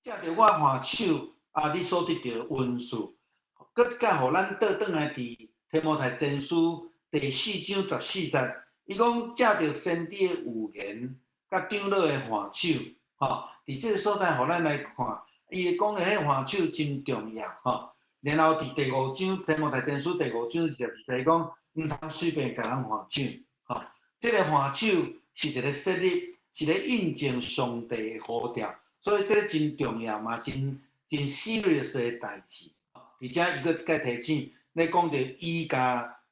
藉著我挽手，啊，你所得著恩賜，閣一擺予咱倒轉來佇提摩太前書第四章十四節，伊講藉著先知的預言，佮長老的挽手，吼，佇這个所在，予咱來看，伊講的彼挽手真重要，吼。然後佇第五章提摩太前書第五章22節講，毋通隨便共人挽手，吼。這个挽手是一个設立，是咧印證上帝的呼召，所以這个真重要嘛，真真 serious 的代誌。而且伊閣一擺提醒，咧講著伊共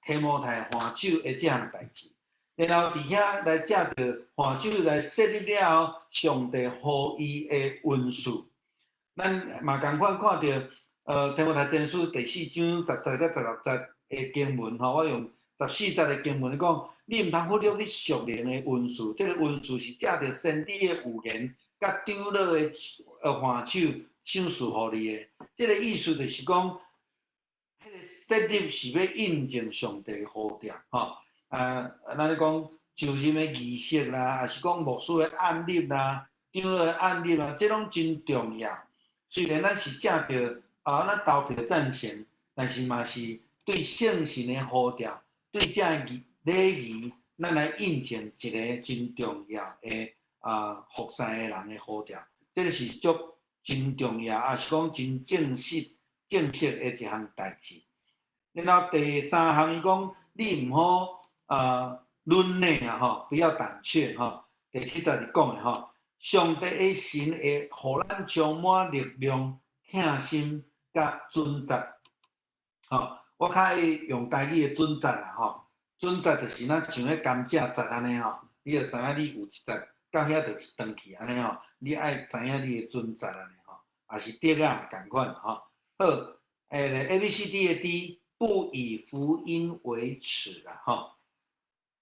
提摩太挽手的這項代誌，然後佇遐來藉著挽手來設立了後，上帝予伊的恩賜。咱嘛仝款看著，提摩太前書第四章十節到十六節的經文吼，我用十四節的經文講，你毋通忽略你屬靈的恩賜，這个恩賜是藉著先知的預言，佮長老的挽手賞賜予你的。這个意思就是講，彼个設立是欲印證上帝的呼召，吼。啊，咱咧講就任的儀式啦，抑是講牧師的按立啦，長老的按立啦，這攏真重要。雖然咱是藉著啊，咱投票贊成，但是嘛是對聖神的呼召，對這個禮儀，咱來印證一个真重要的啊服侍的人的呼召，這个是足真重要，抑是講真正式、正式的一項代誌。然後第三項，伊講你毋好啊忍耐啊吼，不要膽怯吼。第七節是講的吼，上帝的神會予咱充滿力量，疼心佮准则。吼，我較愛用台語的準則啦，吼，準則就是若像彼甘蔗節按呢吼，你就知影你有一節到遐就斷去按呢吼，你愛知影你的準則按呢吼，也是竹仔仝款吼。好，A B C D 的 D，不以福音為恥啦，吼。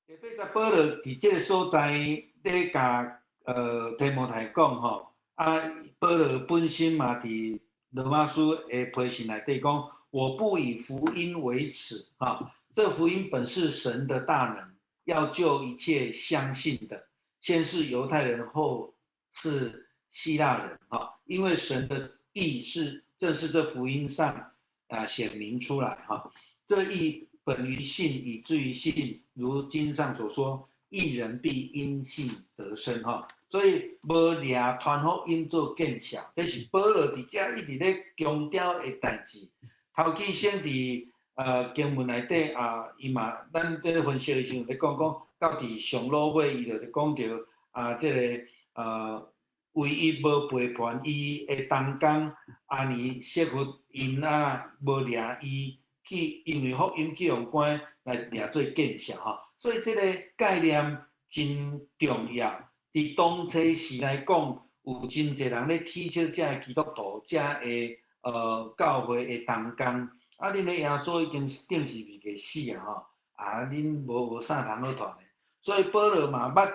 第八節保羅佇這个所在咧共提摩太講吼，啊，保羅本身嘛佇羅馬書的批信內底講，我不以福音為恥，哈，這福音本是神的大能，要救一切相信的，先是猶太人，後是希臘人，哈，因為神的義是正是這福音上啊顯明出來，哈，這義本於信，以至於信，如經上所說，義人必因信得生，哈，所以無掠傳福音做見笑，這是保羅佇遮一直咧強調的代誌。頭起先佇經文內底啊，伊嘛，咱佇咧分析的時陣咧講講，到佇上落尾，伊就咧講著啊，這个唯一無背叛伊的同工阿尼色弗𪜶啊，無掠伊去，因為福音去予關來掠做見笑吼，所以這个概念真重要。佇當初時來講，有真濟人咧取笑這个基督徒，這个教會的同工，啊，恁的耶穌已經釘十字架死啊吼，啊，恁無啥通好傳的，所以保羅嘛捌，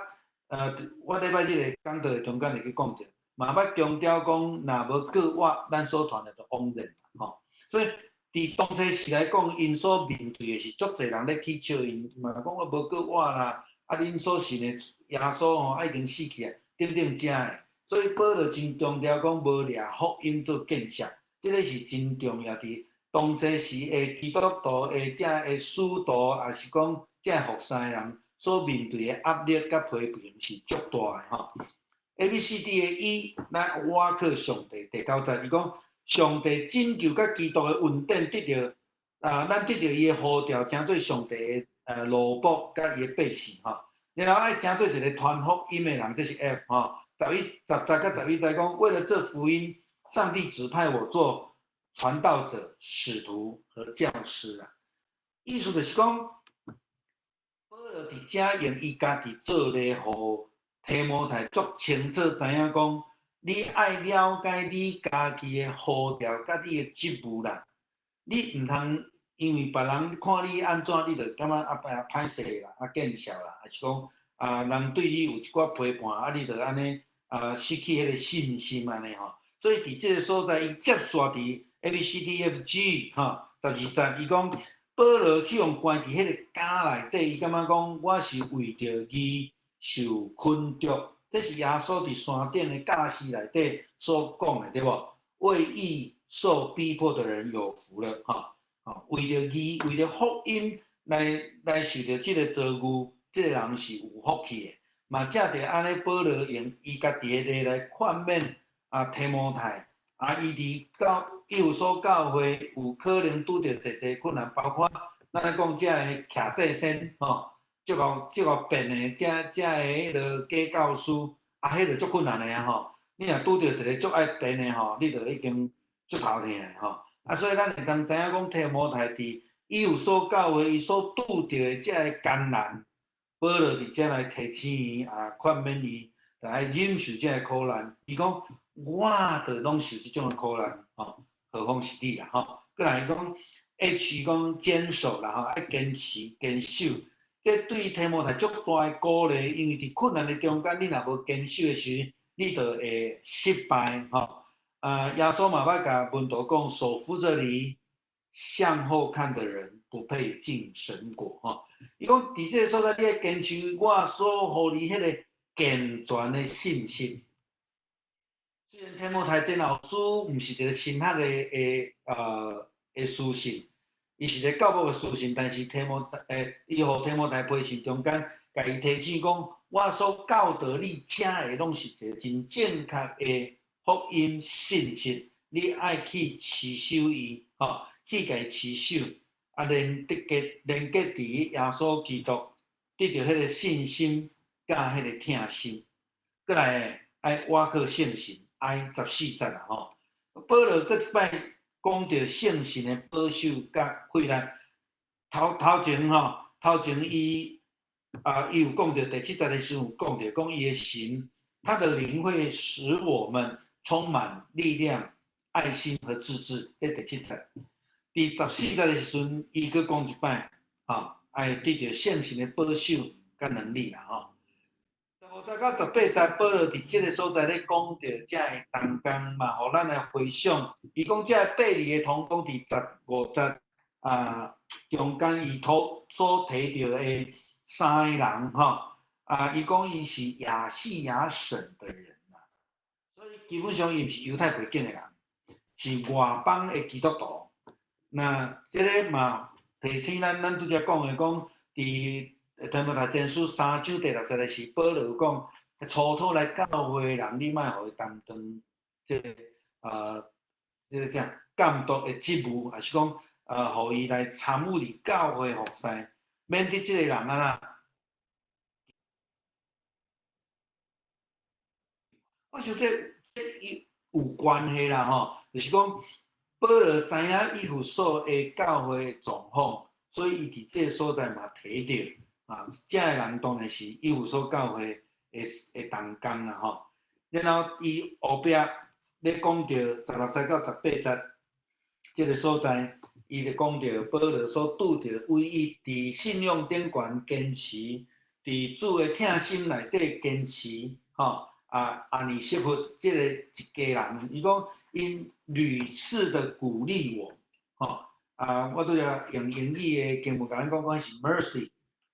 我禮拜日的講道的中間會去講著，嘛捌強調講，若無過我，咱所傳的就枉然吼。所以佇當初時來講，𪜶所面對的是足濟人咧取笑𪜶，嘛講我無過我啦，啊，恁所信的耶穌吼，啊已經死去啊，等等遮的，所以保羅真強調講，無掠福音做見笑。這个是真重要，佇當初時的基督徒的這个使徒，抑是講這个服侍的人所面對的壓力佮批評是足大的吼。A B C D 的 E，咱倚靠上帝。第九節，伊講上帝拯救佮基督的恩典得著啊，咱得著伊的呼召，成做上帝的奴僕佮伊的百姓吼。然後愛成做一个傳福音的人，這是 F 吼。11、10節佮11節講，為了這福音。上帝指派我做傳道者、使徒和教師啊，意思就是講，保羅佇遮用伊家己做例，予提摩太足清楚知影講，你愛了解你家己的呼召佮你的職務啦，你毋通因為別人看你按怎，你就感覺啊歹勢啦，啊見笑啦，抑是講啊人對你有一寡批判，啊你就按呢啊失去彼个信心按呢吼。所以佇這个所在，伊接續佇 A B C D F G 吼，12節，伊講保羅去予關佇彼个監內底，伊感覺講我是為著義受捆束，這是耶穌佇山頂的教示內底所講的，對無？為義受逼迫的人有福了，吼！吼，為著義，為著福音來來受著這个遭遇，這个人是有福氣的。嘛，藉著按呢，保羅用伊家己的例來勸勉。啊，提摩太，啊，伊佇教以弗所教會有可能拄著濟濟困難，包括咱咧講這个徛祭先吼，足夠足夠變的，這這个彼个假教師，啊，彼个足困難的啊吼。你若拄著一个足愛變的吼，你就已經足頭痛的吼。啊，所以咱會當知影講，提摩太佇以弗所教會伊所拄著的這个艱難，保羅佇遮來提醒伊，啊，勸勉伊，來忍受這个苦難。伊講。我著攏受這種的苦難，吼，何況是你啦，吼。閣來講，H 講堅守啦，吼，愛堅持、堅守。這對提摩太足大的鼓勵，因為佇困難的中間，你若無堅守的時，你就會失敗，吼。啊，耶穌嘛捌共門徒講，手扶著犁向後看的人，不配進神國，吼。伊講佇這个所在，你愛堅守我所予你彼个健全的信息。雖然提摩太前後書毋是一个神學的的的書信，伊是一个教牧的書信，但是提摩太伊予提摩太批信中間，共伊提醒講，我所教導你遮的攏是一个真正確的福音信息，你愛去持守伊，吼，去共伊持守，啊，連結連結佇耶穌基督，得著彼个信心佮彼个疼心，閣來愛倚靠聖神。I 14節啦吼，保羅閣一擺講著聖神的保守佮氣力。頭頭前吼，頭前伊啊，伊有講著第七節的時陣有講著，講伊的神，他的靈會使我們充滿力量、愛心和自制。這第七節。佇14節的時陣，伊閣講一擺，吼，愛得著聖神的保守佮能力啦，吼。15節到18節，保羅佇這个所在咧講著遮个同工嘛，予咱來回想。伊講這个伯利的同工佇15節啊中間，伊所提著的三個人吼，啊，伊講伊是亞細亞省的人啦，所以基本上伊毋是猶太背景的人，是外邦的基督徒。那這个嘛提醒咱，咱拄才講的講，佇提摩太前書三章第六節的時，保羅有講，初初來教會的人，你莫予伊擔當這个啊，這个啥監督的職務，抑是講啊，予伊來參與佇教會服侍，免得這个人啊啦。我想這這伊有關係啦吼，就是講保羅知影以弗所的教會狀況，所以伊佇這个所在嘛提著。啊，遮个人當然是以弗所教會的的同工啦吼。然後伊後壁咧講著16節到18節這个所在，伊就講著保羅所拄著唯一佇信仰頂懸堅持，佇主的疼心內底堅持，吼啊，阿尼色弗這个一家人，伊講𪜶屢次的鼓勵我，吼啊，我拄才用英語的經文共咱講講是 mercy。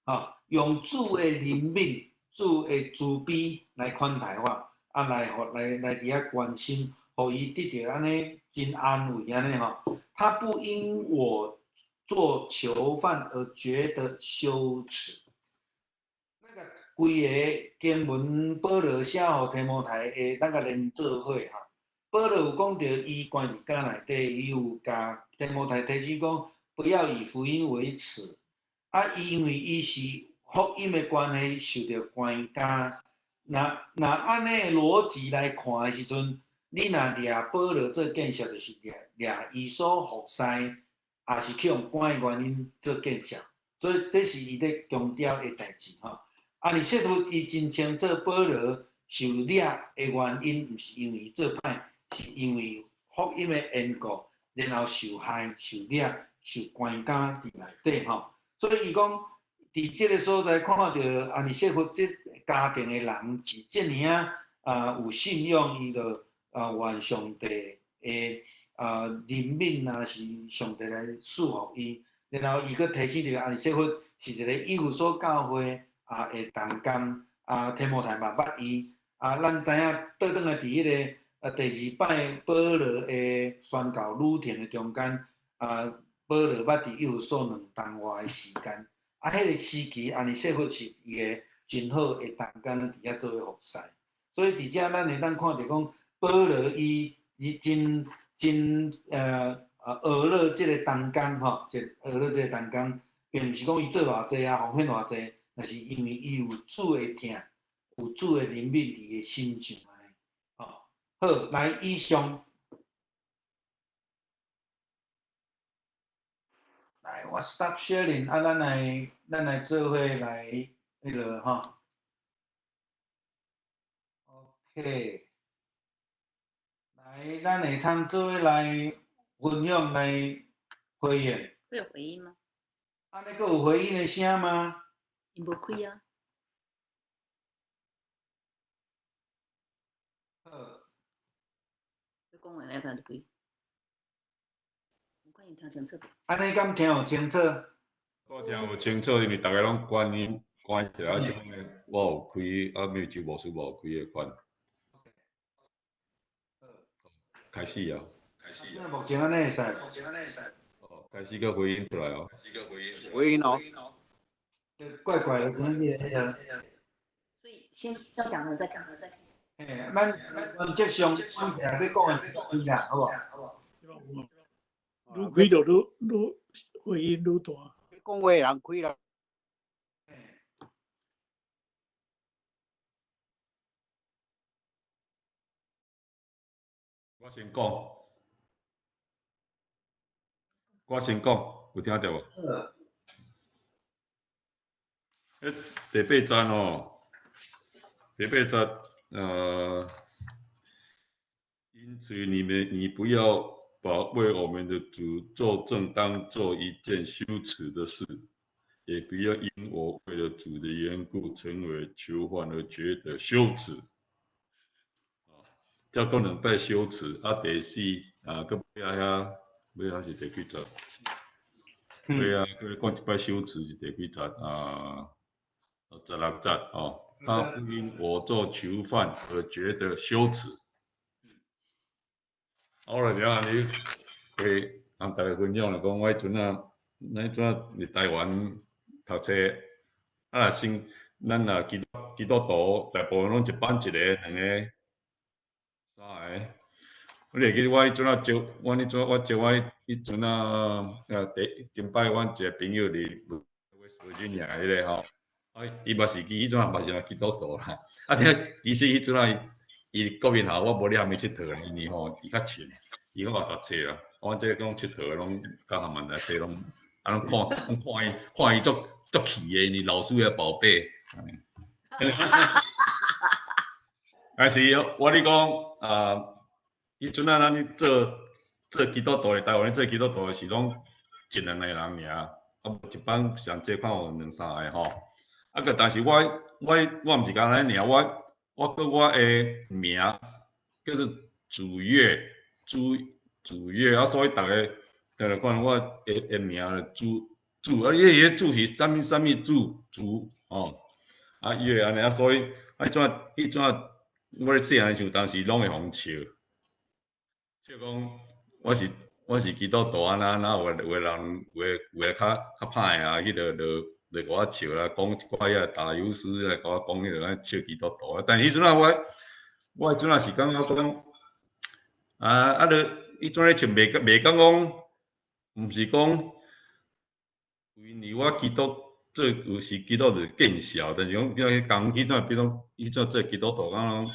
吼，用主的憐憫、主的慈悲來款待我，啊，來予來來佇遐關心，予伊得著按呢真安慰按呢吼。他不因我做囚犯而覺得羞恥。咱共規個經文，保羅寫予提摩太的，咱共連做伙吼。保羅有講著，伊關佇監內底，伊有共提摩太提醒講，不要以福音為恥。啊，伊因為伊是福音的關係，受著關監。若若按呢邏輯來看的時陣，你若掠保羅做見證，就是掠掠伊所服侍，也是去予關的原因做見證。所以這是伊咧強調的代誌吼。啊，尼說出伊真清楚保羅受掠的原因，毋是因為伊做歹，是因為福音的緣故，然後受害、受掠、受關監佇內底吼。所以伊講，佇這个所在看著阿尼色弗這家庭的人是遮爾仔啊有信仰，伊就啊願上帝的啊憐憫啊，是上帝來賜福伊。然後伊閣提醒著阿尼色弗是一個以弗所教會啊的同工，啊提摩太嘛捌伊。啊，咱知影倒轉來佇彼个啊第二擺保羅的宣教旅程的中間啊。保羅捌佇以弗所兩冬外的時間，啊，彼个時期，阿尼色弗是伊个真好的同工，佇遐做伙服侍。所以佇遮咱會當看著講，保羅伊伊真真學樂這个同工吼，這學樂這个同工，並毋是講伊做偌濟啊，奉獻偌濟，但是因為伊有主的疼，有主的憐憫佇伊的心上按呢。吼，好，來以上。來，我 stop sharing，啊，咱來，咱來做伙來彼落吼。OK，來，咱會通做伙來分享來回應。會有回音嗎？按呢閣有回音的聲嗎？伊無開啊。好。你講話來甲你開。聽清楚。按呢敢聽有清楚？我聽有清楚，因為逐家攏關音關起來，啊，這個我有開，啊，沒有就無事無開的關。開始啊！開始啊！目前按呢會使。目前按呢會使。哦，開始閣回音出來哦。開始閣回音。回音哦。怪怪的，可能你彼个。所以先要講了再講，再講。嘿，咱咱這上，阮定欲講的是啦，好無？愈開就愈愈回音愈大。講話的人開啦。我先講，我先讲，有听著无？彼第八节吼，第八节，因此你们，你不要把为我们的主作证当做一件羞耻的事，也不要因我为了主的缘故成为囚犯而觉得羞耻。啊，才讲两摆羞耻，啊，第四啊，阁尾仔遐，尾仔是第几节？对啊，阁讲一摆羞耻是第几节啊？16节哦，他不因我做囚犯而觉得羞耻。我来了，你会同大家分享啦，讲我彼阵啊，咱彼阵啊伫台湾读册，啊若先咱若基督徒，大部分拢一班一个、两个、三个。你会记得我彼阵啊招，阮彼阵我招我彼阵啊，第前摆阮一个朋友伫 West Virginia 彼个吼，啊，伊嘛是伊彼阵嘛是基督徒啦。啊，听其实彼阵啊，伊国民校我无咧譀伊𨑨迌啦，因为吼伊较浅，伊拢也读册啦。阮这讲𨑨迌的拢佮含万来册拢，啊拢看拢看伊看伊足足气的，因为老师的宝贝。但是我咧讲啊，彼阵啊，咱咧做做基督徒的，台湾咧做基督徒的是拢一两个人尔，啊无一班上济看有两三个吼。啊个，但是我我我毋是干焦尔，我我阁我的名叫做主月，主主月啊，所以逐个逐个看我的的名主主啊，伊个主是啥物啥物主主吼，啊月按呢啊，所以啊彼阵彼阵我咧细汉时，有当时拢会予人笑，笑讲我是我是基督徒按怎按怎，有的有的人有的有的较较歹啊，彼个就就共我笑啦，讲一寡遐大有师来共我讲彼个笑基督徒啊。但彼阵啊，我我彼阵啊是感觉讲，啊啊，你彼阵咧笑袂袂感觉讲，毋是讲，因为我基督做有时基督就见笑，但是讲比较讲彼阵比讲彼阵做基督徒，敢若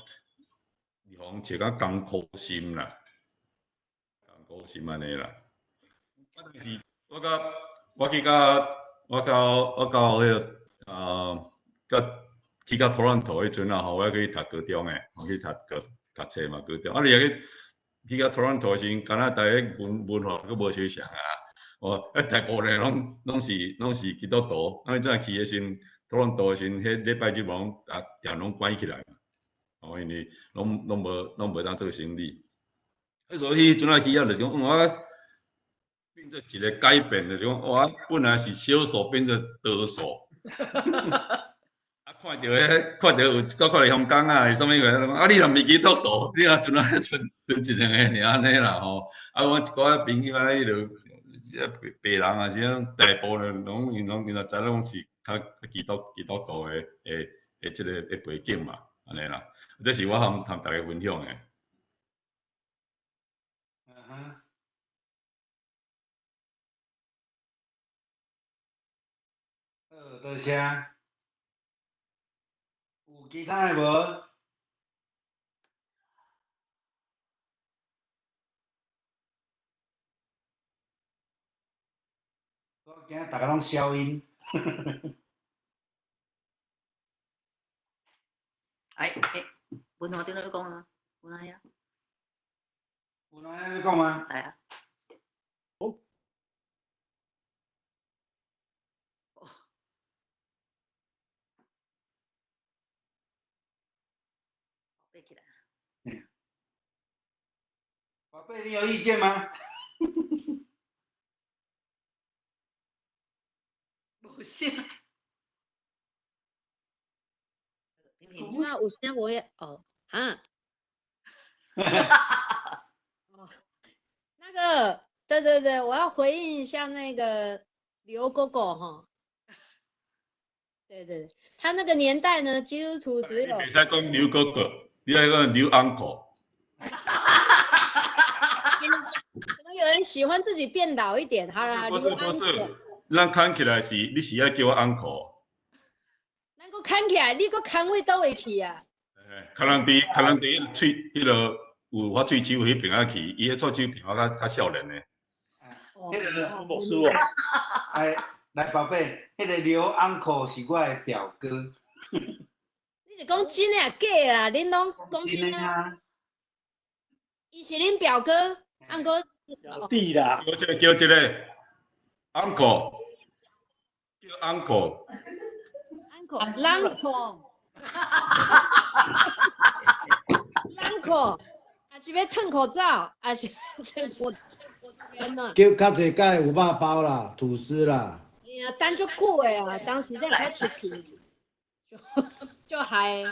予人笑甲艰苦心啦，艰苦心按呢啦。啊，但是我甲我去甲我到我到彼个啊，甲去到多伦多彼阵啊吼，我去读高中的，我去读高读册嘛高中。啊，你若去去到多伦多时阵，加拿大彼文文化阁无相像啊。哦，啊，大部分拢拢是拢是基督徒。啊，你阵去的时阵，多伦多的时阵，彼礼拜日拢啊店拢关起来嘛。哦，因为拢拢无拢无当做生意。啊，所以彼阵啊去遐就是讲，我变做一个改变，就是讲，我本来是少数变做多数。啊，看著彼，看著有，阁看著香港啊，是啥物个？啊，你若毋是基督徒，你若剩啊剩剩一两个尔按呢啦吼。啊，阮一寡朋友安尼就，白白人啊，是讲大部分拢𪜶拢𪜶若知拢是较较基督基督徒的的的这个的背景嘛，按呢啦。这是我通通大家分享的。嗯哼。好，多谢。有其他的无？我惊逐个拢消音。哎哎，文华顶咧讲啊，文华呀。文华咧讲吗？来啊。哦。背起来。宝贝，你有意见吗？无啥。那有啥无也哦哈。哦，那个，对对对，我要回应一下那个刘哥哥哈。对对，他那个年代呢，基督徒只有。你袂使讲刘哥哥，你爱讲刘 uncle。可能有人喜欢自己变老一点，好啦。不是不是，咱看起来是，你是爱叫我 uncle。咱阁看起来，你阁牵位佗位去啊？可能伫可能伫喙，彼个有发喙齿有彼边仔去，伊彼喙齿变我较较少年的。哦。彼个牧师哦。哎，来宝贝，彼个刘 uncle 是我的表哥。你是讲真的抑假啦？恁攏讲真的啊？伊是恁表哥，毋过表弟啦。叫这个叫这个 uncle，叫 uncle。 uncle，uncle，抑是欲褪口罩，抑是这我天哪！叫較濟蓋有肉包啦，吐司啦。哎呀，等足久的啊，當時才會出去，就害。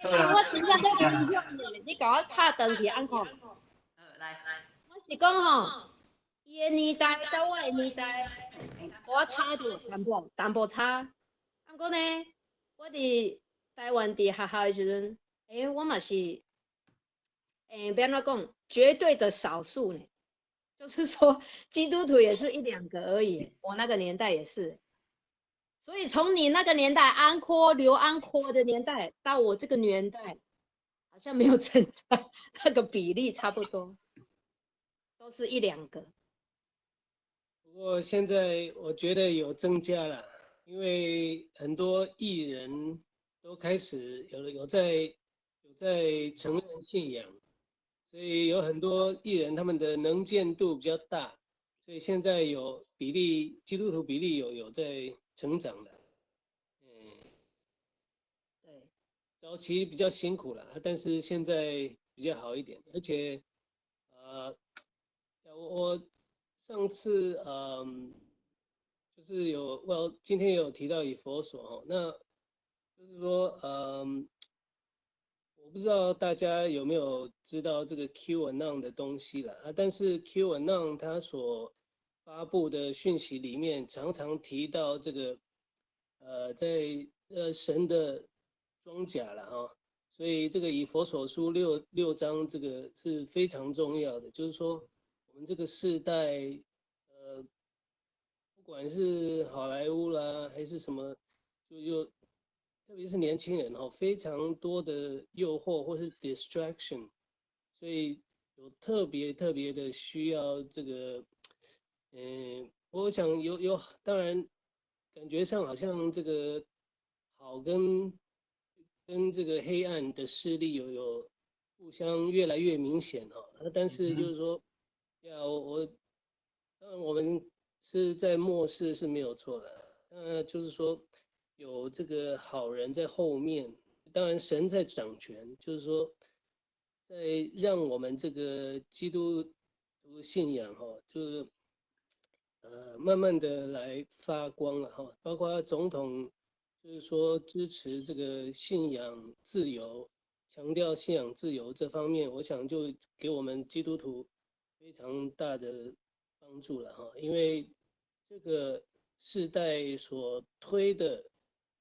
我真正在分享呢，你共我拍斷去，uncle。來來。我是講吼，伊的年代佮我的年代，無差著淡薄，淡薄差。毋過呢，我佇台灣佇學校的時陣，我嘛是，欲按怎講，絕對的少數呢。就是說，基督徒也是一兩個而已。我那個年代也是。所以從你那個年代，uncle 劉 uncle 的年代，到我這個年代，好像沒有增加，那個比例差不多，都是一兩個。不過現在我覺得有增加了，因為很多藝人都開始有在承認信仰，所以有很多藝人他們的能見度比較大，所以現在有比例，基督徒比例有在成長的。對，早期比較辛苦了，但是現在比較好一點，而且，我上次就是有，我今天有提到以弗所哦，那就是說，我不知道大家有沒有知道這個 QAnon 的東西了啊？但是 QAnon 它所發布的訊息裡面，常常提到這個，在神的裝甲了哈，所以這個以弗所書六章這個是非常重要的，就是說我們這個世代，不管是好萊塢啦，還是什麼，就又特別是年輕人哦，非常多的誘惑或是 distraction，所以有特別特別的需要這個，我想有，當然感覺上好像這個好跟這個黑暗的勢力有互相越來越明顯哦，但是就是說，要我，當然我們是在末世是沒有錯的，那就是說有這個好人在後面，當然神在掌權，就是說，在讓我們這個基督徒信仰哈，就是慢慢的來發光了哈，包括總統就是說支持這個信仰自由，強調信仰自由這方面，我想就給我們基督徒非常大的幫助了哈，因為這個世代所推的，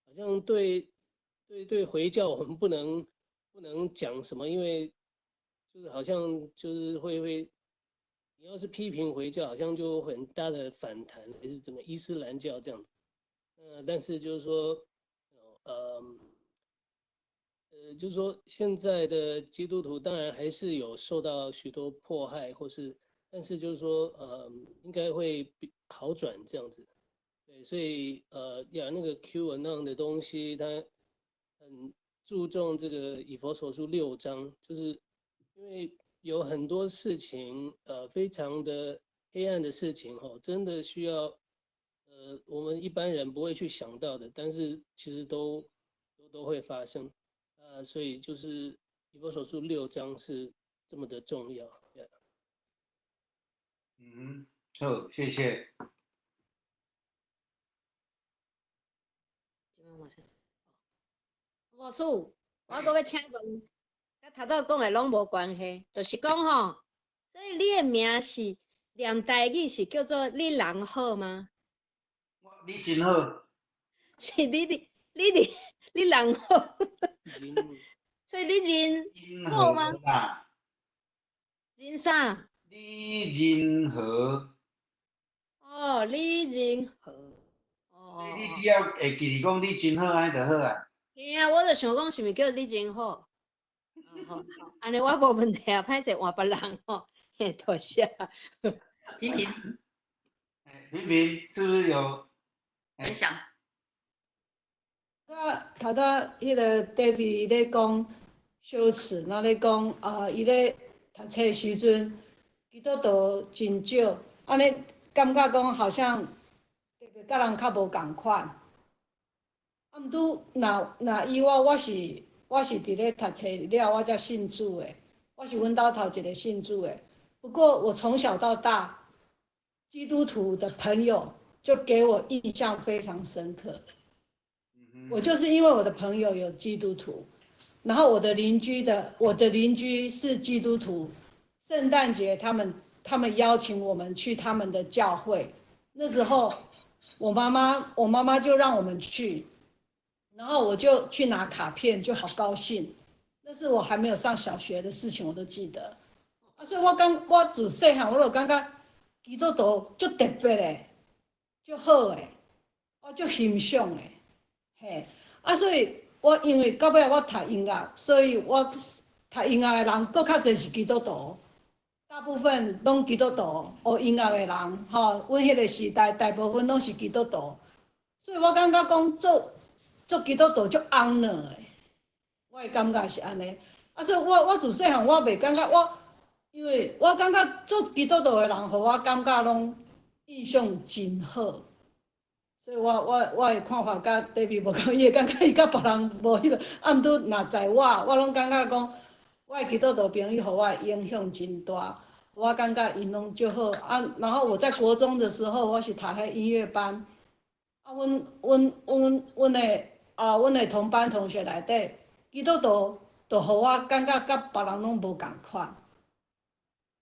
好像對回教我們不能講什麼，因為就是好像就是會，你要是批評回教，好像就很大的反彈，還是怎麼伊斯蘭教這樣子，但是就是說，就是說現在的基督徒當然還是有受到許多迫害，或是，但是就是說，應該會比好轉這樣子。對，所以呀，那個 QAnon 的東西，它很注重這個以弗所書六章，就是因為有很多事情，非常的黑暗的事情，哈，真的需要，我們一般人不會去想到的，但是其實都會發生，啊，所以就是以弗所書六章是這麼的重要。Yeah. 嗯，好，謝謝。牧師，我閣欲請問，佮頭拄講的攏無關係，就是講吼，所以你的名是念台語是叫做你人好嗎？你真好。是你人好，所以你人好嗎？人啥？李仁和。哦，李仁和。哦。你只要會記得講你真好，按呢就好啊。嘿啊，我就想講是毋是叫你真好？哦，好，按呢我無問題啊，歹勢換別人吼，嘿，多謝。平平。平平是不是有分享？我頭拄彼个 David 咧講羞恥，然後咧講啊，伊咧讀冊時陣，基督徒真少，按呢感覺講好像特別佮人較無仝款。啊，毋拄若若以我，我是我是佇咧讀冊了，我才信主的，我是阮兜頭一個信主的。不過我從小到大，基督徒的朋友就給我印象非常深刻。我就是因為我的朋友有基督徒，然後我的鄰居的我的鄰居是基督徒，聖誕節他們邀請我們去他們的教會，那時候我媽媽就讓我們去，然後我就去拿卡片，就好高興。那是我還沒有上小學的事情，我都記得。啊，所以我感我自細漢我就感覺基督徒足特別的，足好的，我足欣賞的。嘿，啊，所以我因為到尾我讀音樂，所以我讀音樂的人，閣較濟是基督徒，大部分攏基督徒，學音樂的人，吼，阮彼個時代大部分攏是基督徒，所以我感覺講做做基督徒足 honor 的，我的感覺是按呢。啊，所以我我自細漢我袂感覺我，因為我感覺做基督徒的人，予我感覺攏印象真好。所以我我我的看法佮 David 無仝，伊會感覺伊佮別人無彼個，啊，毋過若在我，我攏感覺講，我的基督徒朋友予我的影響真大，我感覺𪜶攏足好啊。然後我在國中的時候，我是讀彼音樂班，啊，阮阮阮阮的啊，阮的同班同學內底，基督徒就予我感覺佮別人攏無仝款，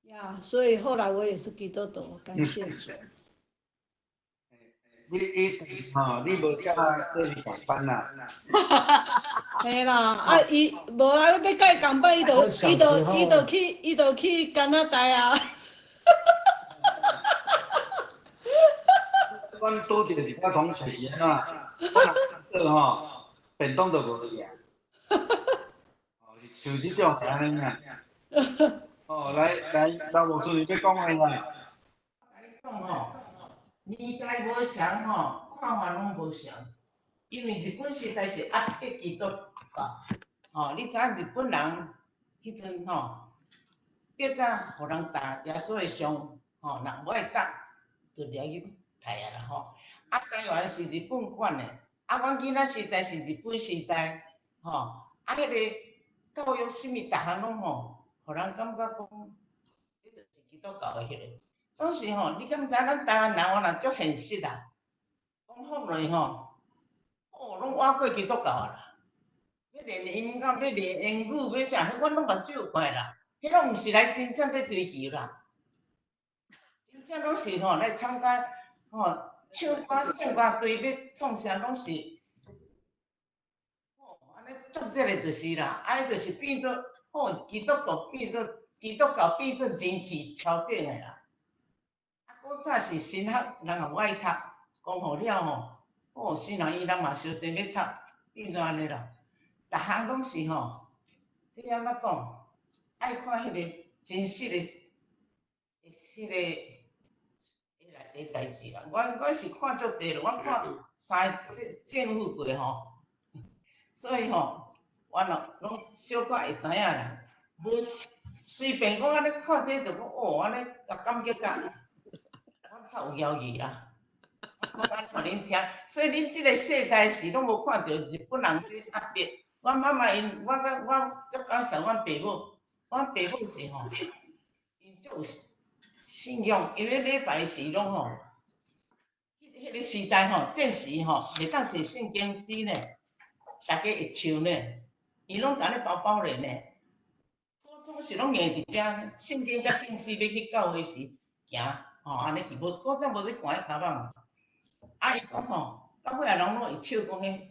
呀，所以後來我也是基督徒，感謝主。你你吼，你無佮對伊仝班啦？嘿啦，啊伊無啊，欲佮伊仝班，伊就伊就伊就去伊就去加拿大啊。阮拄著一寡同學是按怎？我若吼，便當就無去啊。哦，像這種按呢啊。哦，來來，老牧師，你欲講話啦？講吼。年代無仝吼，看法攏無仝。因為日本時代是壓迫基督教，吼，你知影日本人彼陣吼，逼甲予人踏耶穌的像，吼，若無愛踏，就掠去刣啊啦吼。啊，台灣是日本管的，啊，阮囡仔時代是日本時代，吼，啊，彼個教育啥物，逐項攏吼，予人感覺講，彼就是基督教的彼個。總是吼，你敢知咱台灣人，我若足現實啊，講福落吼，哦，攏倚過基督教啊啦。欲練音樂，欲練英語，欲啥，彼阮攏目睭有看啦。彼攏毋是來真正咧追求啦，真正攏是吼來參加吼唱歌、聖歌隊欲創啥，攏是吼按呢做這个就是啦，啊，彼就是變做吼基督教變做基督教變做人氣超頂的啦。古早是神學，人也無愛讀，講予了吼，哦，神學院人嘛相爭欲讀，變做按呢啦。逐項攏是吼，這按怎講？愛看彼個真實的，彼個內底代誌啦。阮阮是看足濟咯，阮看三个政府過吼，所以吼，阮咯攏小可會知影啦。無隨便講按呢看這就講哦，按呢共感覺甲。較有猶豫啦，我按呢予恁聽，所以恁這個世代是攏無看著日本人咧壓迫。阮媽媽𪜶，我佮我足感謝阮爸母，阮爸母是吼，𪜶足有信仰，因為禮拜時攏吼，彼個時代吼，戰時吼，袂當提聖經書呢，大家會笑呢，伊攏共你包包咧呢，普通是攏硬佇遮，聖經佮聖書欲去教會時行。吼，按呢去，無古早無咧寒彼跤蠓。啊，伊講吼，到尾仔人攏會笑講彼，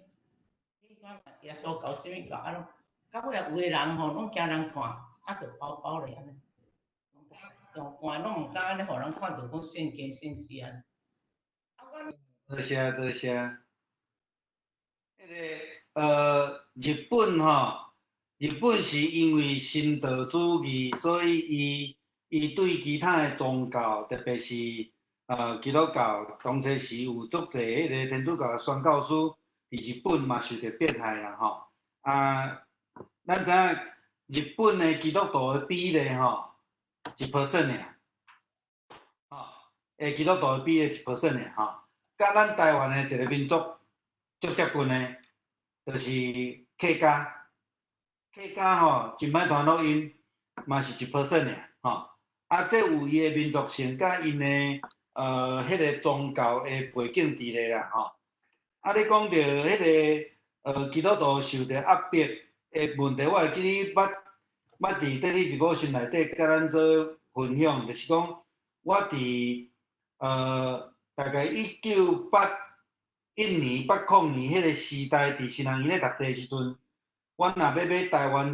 彼款耶穌教啥物教，啊攏到尾仔有的人吼，攏驚人看，啊，就包包咧按呢，用寒攏毋敢按呢，予人看著講聖經聖書按呢。啊，阮。多謝多謝。彼個日本吼，日本是因為神道主義，所以伊。伊對其他的宗教，特別是基督教當初時有足濟彼个天主教的宣教師，佇日本嘛受著迫害啦吼。啊，咱知影日本的基督徒的比例吼，1% 爾，吼，基督徒的比例1% 爾吼，佮咱台灣的一个民族足接近的，就是客家。客家吼，真歹傳福音，嘛是1% 爾吼。啊，這有伊的民族性，佮𪜶的彼个宗教的背景佇咧啦吼。啊，你講著彼个基督徒受著壓迫的問題，我會記你捌捌佇 daily devotion 內底佮咱做分享，就是講我佇大概1981年、80年彼个時代，佇新人院咧讀冊的時陣，阮若欲買台灣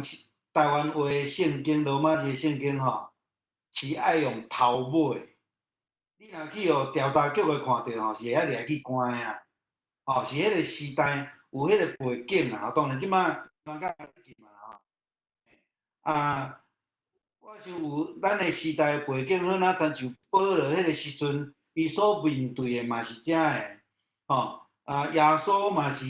話的聖經、羅馬字的聖經吼，是愛用偷買。你若去予調查局的看著吼，是會曉掠去關的啦。吼，是彼個時代有彼個背景啦。當然這馬人較嘛吼。啊，我想有咱的時代的背景，好若親像保羅彼個時陣，伊所面對的嘛是遮个，吼。啊，耶穌嘛是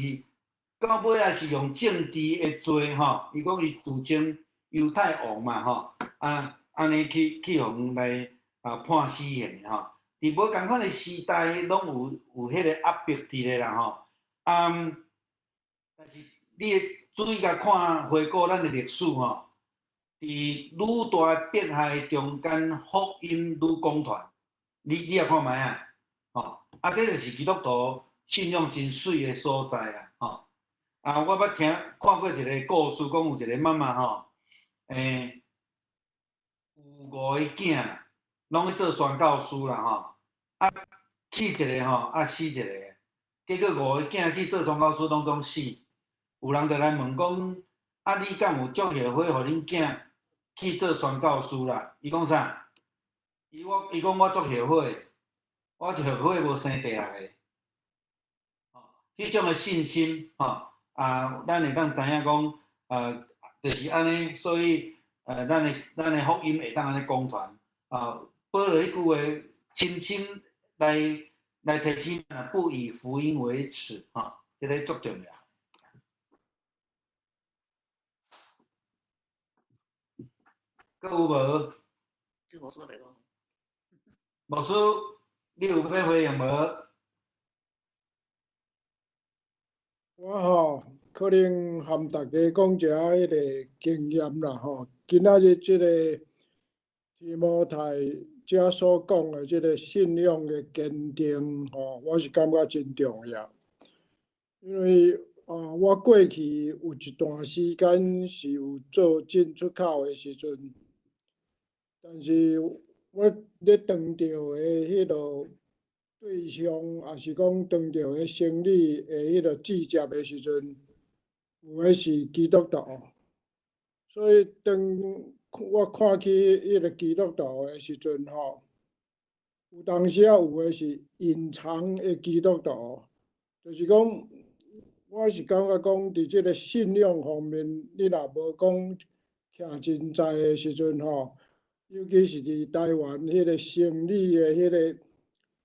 到尾也是用政治的罪吼，伊講伊自稱猶太王嘛吼，啊，按呢去予人來判死刑的吼。佇無仝款的時代，攏有彼個壓迫佇咧啦吼。啊，但是你會注意共看回顧咱的歷史吼，佇愈大的迫害中間，福音愈廣傳。你也看覓啊？吼，啊，這就是基督徒信仰真媠的所在啊！吼，啊，我捌聽看過一個故事，講有一個媽媽吼，有五個囝啦，攏去做宣教師啦吼，啊，去一個吼，啊死一個，結果五個囝去做宣教師，攏總死。有人就來問講，啊，你敢有足後悔予恁囝去做宣教師啦？伊講啥？伊講我足後悔，我後悔無生第六个。彼種的信心，吼啊，咱會當知影講，就是按呢，所以，咱的福音會當按呢廣傳。啊，保羅彼句話，深深來提醒咱，不以福音為恥，吼，這个足重要。閣有無？牧師，你有欲回應無？我吼可能含大家講一下彼個經驗啦吼。今仔日這個提摩太遮所講的這個信仰的堅定吼，我是感覺真重要。因為啊，我過去有一段時間是有做進出口的時陣，但是我咧當著的彼個對象，抑是講當著的生理的彼個接觸的時陣，有的是基督徒，所以當我看起彼個基督徒的時陣吼，有當時仔有的是隱藏的基督徒，就是講，我是感覺講，佇這個信仰方面，你若無講徛真在的時陣吼，尤其是佇台灣彼個生理的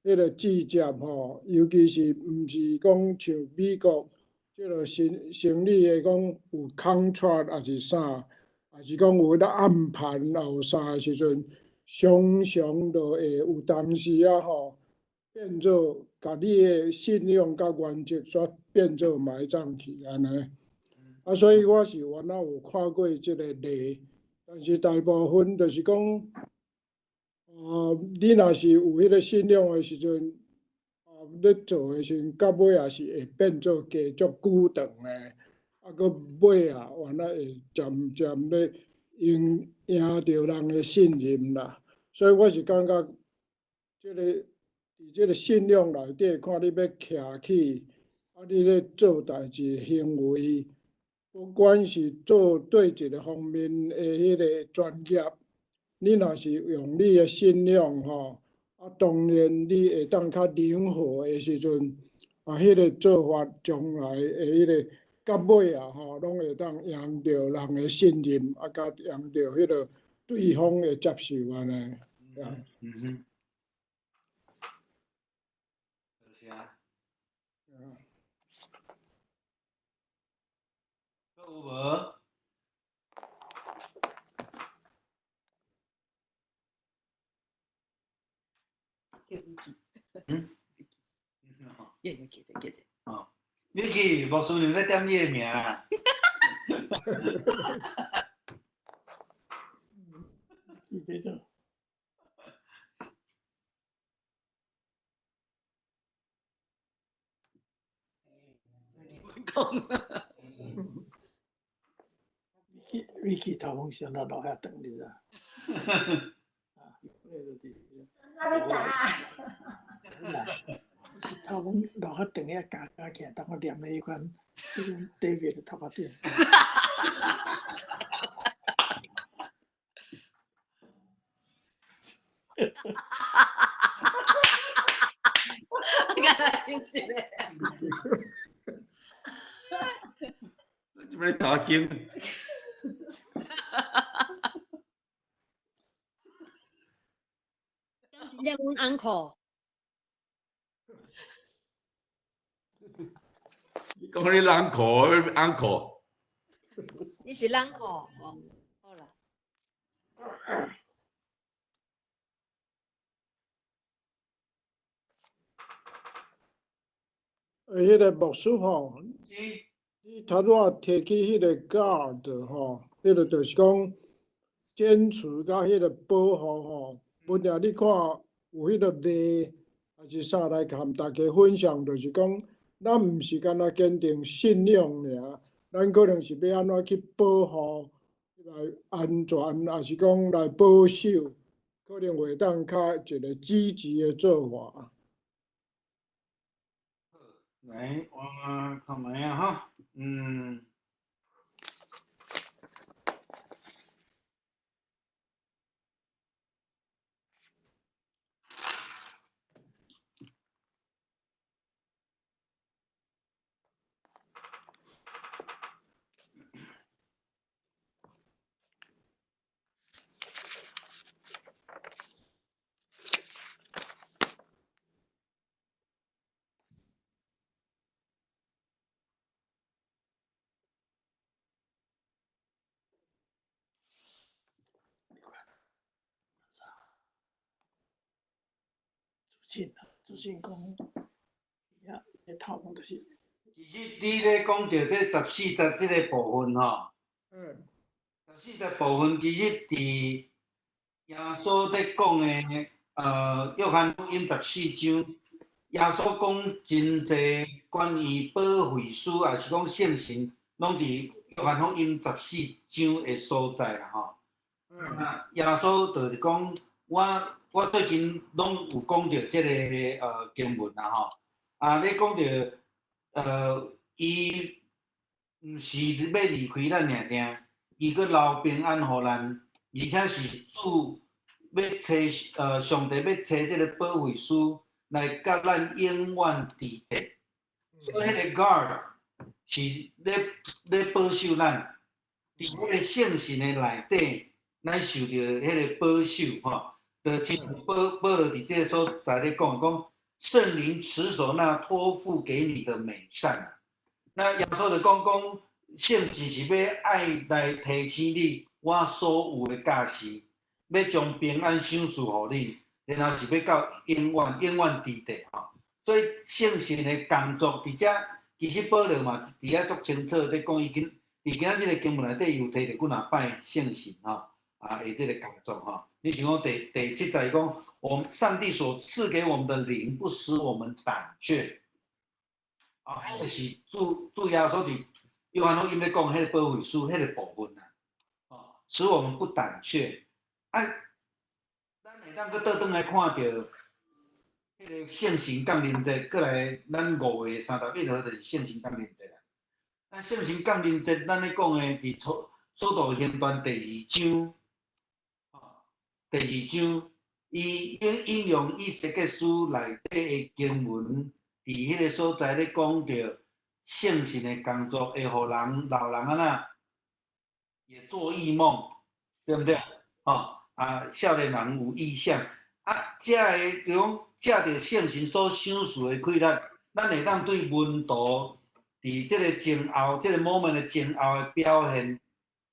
彼個接觸吼，尤其是毋是講像美國這個生理的講有 contract 抑是啥，抑是講有彼暗盤抑有啥的時陣，常常就會有當時仔吼，變做共你的信仰佮原則煞變做埋葬去按呢。啊，所以我是原來有看過這個例，但是大部分就是講，你若是有彼個信仰的時陣，啊，咧做的時陣，到尾也是會變做加足久長的，啊，閣尾啊，原來會漸漸咧贏著人的信任啦。所以我是感覺，這個佇這個信仰內底，看你欲徛起，啊，你咧做代誌行為，不管是做對一個方面的彼個專業。你若是用你的信仰吼，啊，當然你會當較靈活的時陣，啊，彼個做法將來的彼個到尾啊吼，攏會當贏著人的信任，啊，佮贏著彼個對方的接受按呢。嗯哼。謝。閣有無？嗯？哦，你去牧師娘咧點你的名啦。記得咗。講。你去頭風上到樓下等你啦。啊，那個就是。啥物打？頭風落較長遐加加起來，當我念的彼款，彼款 David 的頭髮頂。敢若真是咧。這欲打經。真正阮 uncle。你講你 uncle，uncle。你是 uncle 哦，好啦。彼个牧師吼，你頭拄仔提起彼個 guard 吼，彼個就是講堅持佮彼個保護吼。本來你看有彼個例，還是啥來含大家分享，就是講咱毋是干焦堅定信仰爾，咱可能是欲按怎去保護來安全，抑是講來保守，可能會當較一個積極的做法。來，我看覓啊哈，嗯。自信講，遐个頭毛就是。其實你咧講著這十四節這个部分吼，十四節部分其實佇耶穌咧講的，約翰福音十四章，耶穌講真濟關於保惠師，抑是講聖神，攏佇約翰福音十四章的所在啦吼。啊，耶穌就是講我最近攏有講著這个經文啦吼。啊，你講著伊毋是欲離開咱爾爾，伊閣留平安予咱，而且是主欲揣上帝欲揣這个保惠師來佮咱永遠佇底。所以彼个 guard 是咧保守咱，佇彼个聖神的內底，咱受著彼个保守吼。就親像保羅佇這个所在咧講，講聖靈持守那託付給你的美善。那耶穌就講講聖神是欲愛來提醒你，我所有的教示，欲將平安賞賜予你，然後是欲到永遠永遠佇底吼。所以聖神的工作佇遮，其實保羅嘛佇遐足清楚咧講，伊今佇今仔這个經文內底又提著幾若擺聖神吼，啊，的這个工作吼。你像講第七節講，我們上帝所賜給我們的靈，不使我們膽怯。啊，彼個是主耶穌佇約翰福音咧講彼个保惠師彼个部分啊，哦，使我們不膽怯。啊，咱會當閣倒轉來看著彼个聖神降臨節，閣來咱5月31號就是聖神降臨節啦。啊，聖神降臨節，咱咧講的佇使徒行傳第二章。第二章，伊引用以西結書內底的經文，佇彼个所在咧講著聖神的工作，會予人老人按怎也做異夢，對毋對？吼啊，少年人有異象，啊，這个就講藉著聖神所賞賜的氣力，咱會當對門徒佇這个前後，這个 moment 的前後的表現，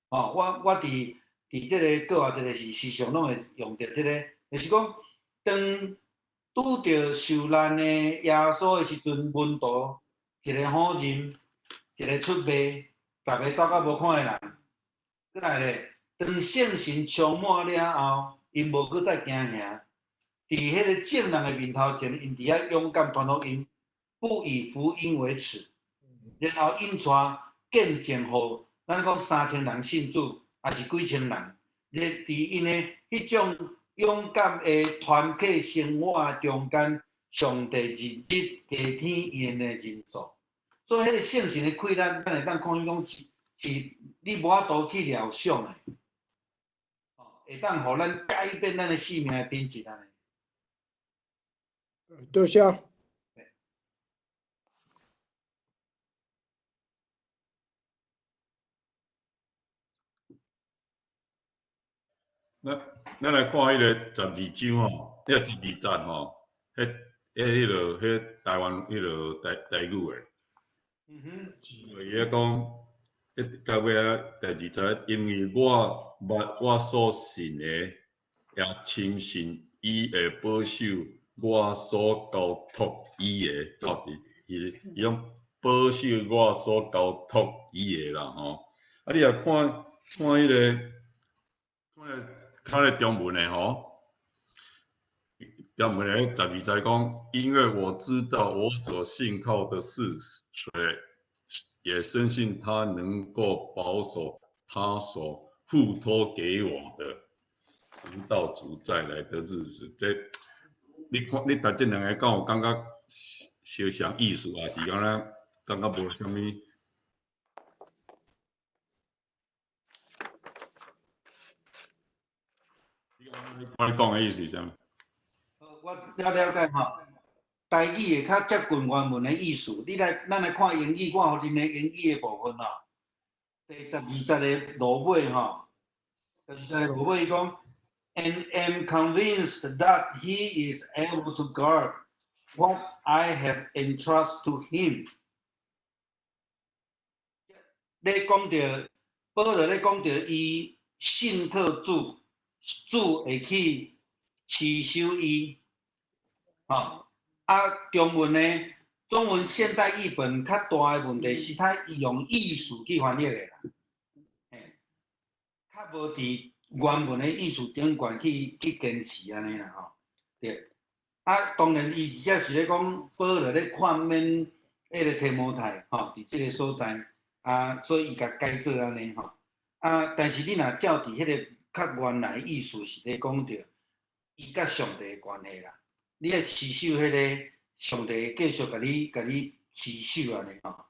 吼，我佇這个閣外一个是時常攏會用著這个，就是講當拄著受難的耶穌的時陣，門徒一个否認，一个出賣，十个走甲無看的人，閣來咧，當聖神充滿了後，𪜶無閣再驚嚇，佇彼个眾人的面頭前，𪜶佇遐勇敢傳福音，不以福音為恥，然後𪜶帶見證予咱講3000人信主，抑是幾千人，咧佇𪜶的彼種勇敢的團體生活中間，上帝日日加添𪜶的人數，所以彼个聖神的氣力，咱會當看見講是你無法度去料想的，會當予咱改變咱的生命的品質按呢。多謝。咱來看彼个十二章吼，彼个十二節吼，彼台灣彼个台語的。嗯哼。伊咧講，彼到尾仔第二節，因為我捌我所信的，也深信伊會保守我所交託伊的，到底伊講保守我所交託伊的啦吼。啊，你若看看彼个，看彼个中文的吼，中文的十二節講，因為我知道我所信靠的是誰，也深信他能夠保守他所付託給我的，直到主再來的日子。這你看，你讀這兩个，敢有感覺相像意思，還是敢若感覺無啥物？我講的意思是啥物？我了了解吼，台語會較接近原文的意思。你來，咱來看英語，我予恁的英語的部分吼。第十二節的落尾吼，十二節的落尾伊講，And am convinced that he is able to guard what I have entrusted to him。咧講著，保羅咧講著，伊信靠主，主會去持守伊。吼，啊，中文呢？中文現代譯本較大的問題是，他用意思去翻譯的啦，嘿，較無佇原文的意思頂懸去堅持按呢啦吼，對。啊，當然伊而且是咧講保羅咧勸勉彼个提摩太吼，佇這个所在，啊，所以伊共改做按呢吼。啊，但是你若照佇彼个較原來意思是咧講著伊佮上帝的關係啦，你愛持守彼个上帝繼續共你持守按呢吼。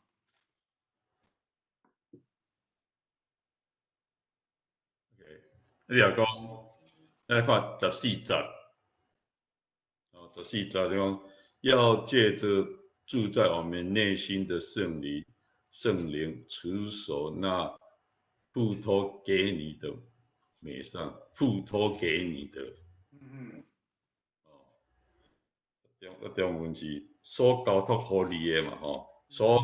OK，你若講，咱來看十四節，哦，十四節就講要借著住在我們內心的聖靈，聖靈持守那付託給你的美善，付託給你的。嗯。哦，中文是所交託予你的嘛吼，所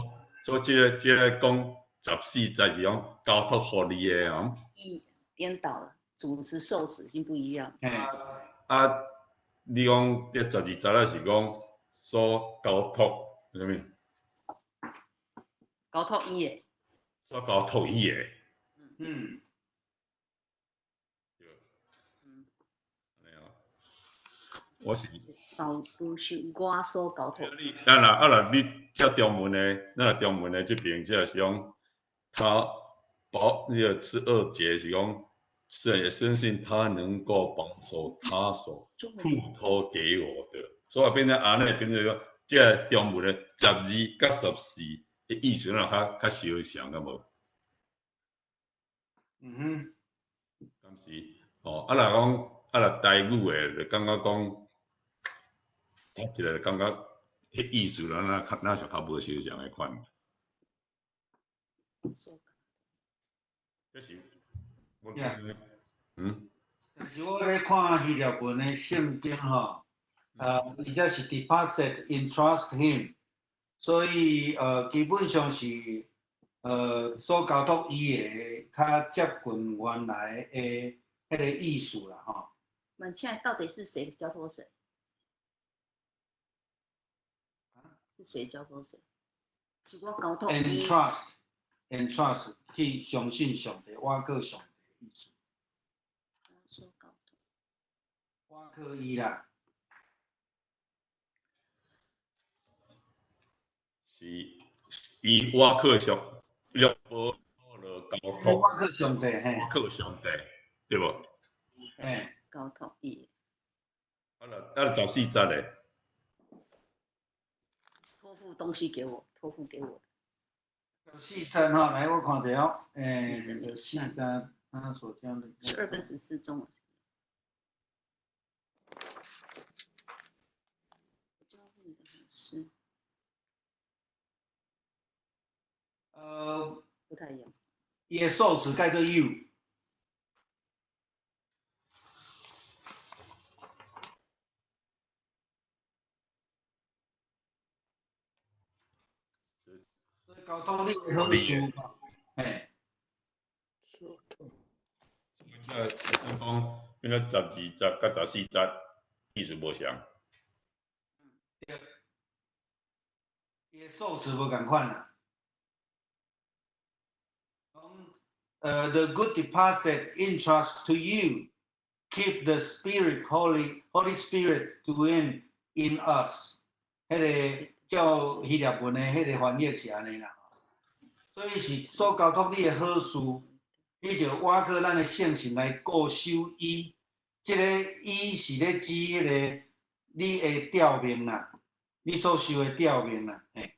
以這个講十四節是講交託予你的啊。意顛倒了，主持受死已經不一樣。啊，你講這十二節啊是講所交託啥物？交託伊的。所交託伊的。嗯。對。嗯。我是。保不是我所交託。啊若啊若你這中文的，咱若中文的這邊這是講，他保那個十二節是講，是也深信他能夠保守他所付託給我的，所以變成按呢變成講，這中文的十二佮十四的意思，若較較相像敢無？嗯哼。敢是哦，啊若講啊若台語的，就感覺講，讀起來就感覺彼意思，咱若較若是較無相像的款。這是我嗯。但是我咧看希臘文的聖經吼，伊這是 deposit entrust him，所以基本上是所交託伊的較接近原來的彼個意思啦，吼。那現在到底是誰交託誰？是誰交託誰？是我交託伊。 Entrust，entrust 去相信上帝，倚靠上帝的意思。所交託。倚靠伊啦。是伊倚靠上，約伯就交託。倚靠上帝，嘿。倚靠上帝，對無？嘿。交託伊。啊若14節咧。託付東西給我，託付給我。 14節吼，來我看一下哦，14節他所講的。 12跟14中。是。不太一樣。伊的數詞改做 you。交通你的好事，嘿。阮講，變做12節佮14節意思無相。對。伊的數詞無仝款啦。The good deposit entrust to you, keep the Spirit Holy Holy Spirit to win in us。彼個照希臘文的彼個翻譯是按呢啦。所以是所交託你的好事，你著倚靠咱的聖神來固守伊。這個伊是咧指彼個你的吊命啦，你所受的吊命啦，嘿。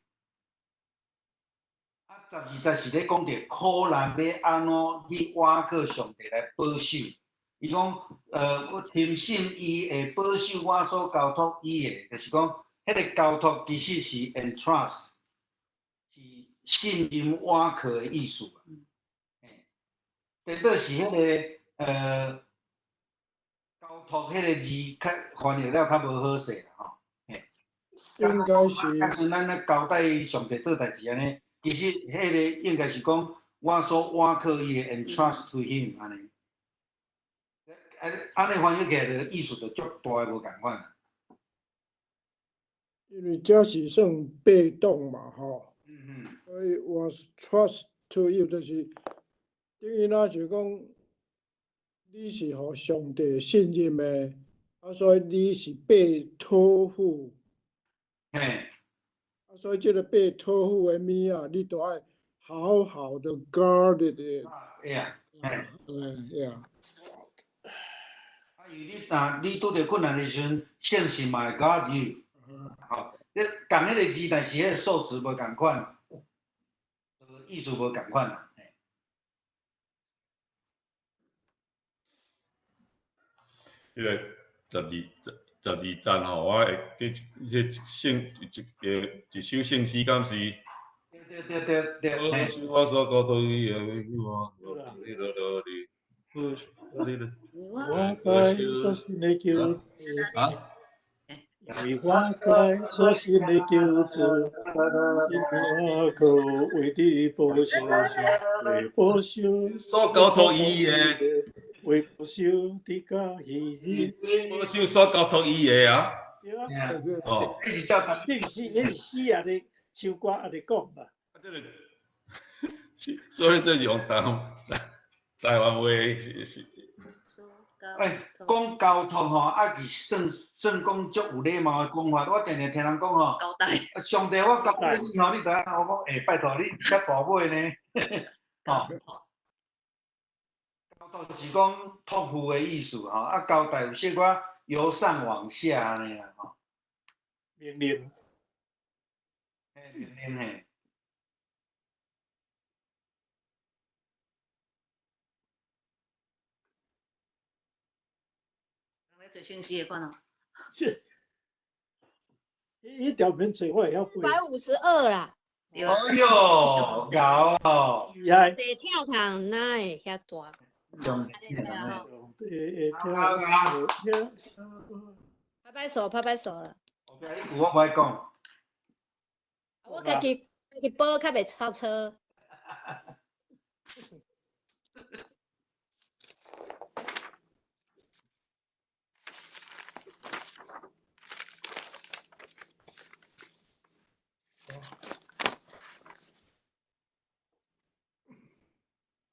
啊，12節是咧講著苦難欲按怎去倚靠上帝來保守。伊講，我深信伊會保守我所交託伊的，就是講，彼個交託其實是 entrust，是信任倚靠的意思。嘿，顛倒是彼個交託彼個字較翻譯了較無好勢啦，吼。嘿，應該是。啊，像咱咧交代上帝做代誌按呢，其實彼個應該是講我所倚靠伊的 entrust to him 按呢。按呢翻譯起來，就意思就足大的無仝款啦。因為這是算被動嘛，吼。所以 was trust to you 就是等於若就講你是予上帝信任的，啊，所以你是被託付。嘿。啊，所以這個被託付的物仔，你都愛好好的 guard it。會啊，嘿。嗯，呀。啊，因為你若你拄著困難的時陣，聖神嘛會 guard you。吼，你仝彼個字，但是彼個數字無仝款，意思無仝款啦。彼個12節吼，我會記彼聖一個一首聖詩，敢是？對對對對對。我所交託伊的，我我在做新的救主，因為我在做新的救主，我可為你保守，為保守所交託伊的，為保守的家己，保守所交託伊的啊。哦，這是照那是那是詩啊，咧唱歌啊咧講啦。啊，這個，所以這是用台灣話是。欸，講交託吼，啊，是算算講足有禮貌的講法。我定定聽人講吼，交代。上帝，我交代你吼，你知影我講，欸，拜託你較大尾呢。吼，交託是講託付的意思吼，啊，交代有小可由上往下按呢啦吼。命令。嘿，命令嘿。做信息的款哦，是，彼條免找我會曉背。152啦。哎喲，𠢕哦！厲害。地跳窗哪會遐大？上對啦吼。會跳。較拍手，拍拍手了。有我無愛講。我家己家己報較袂超車。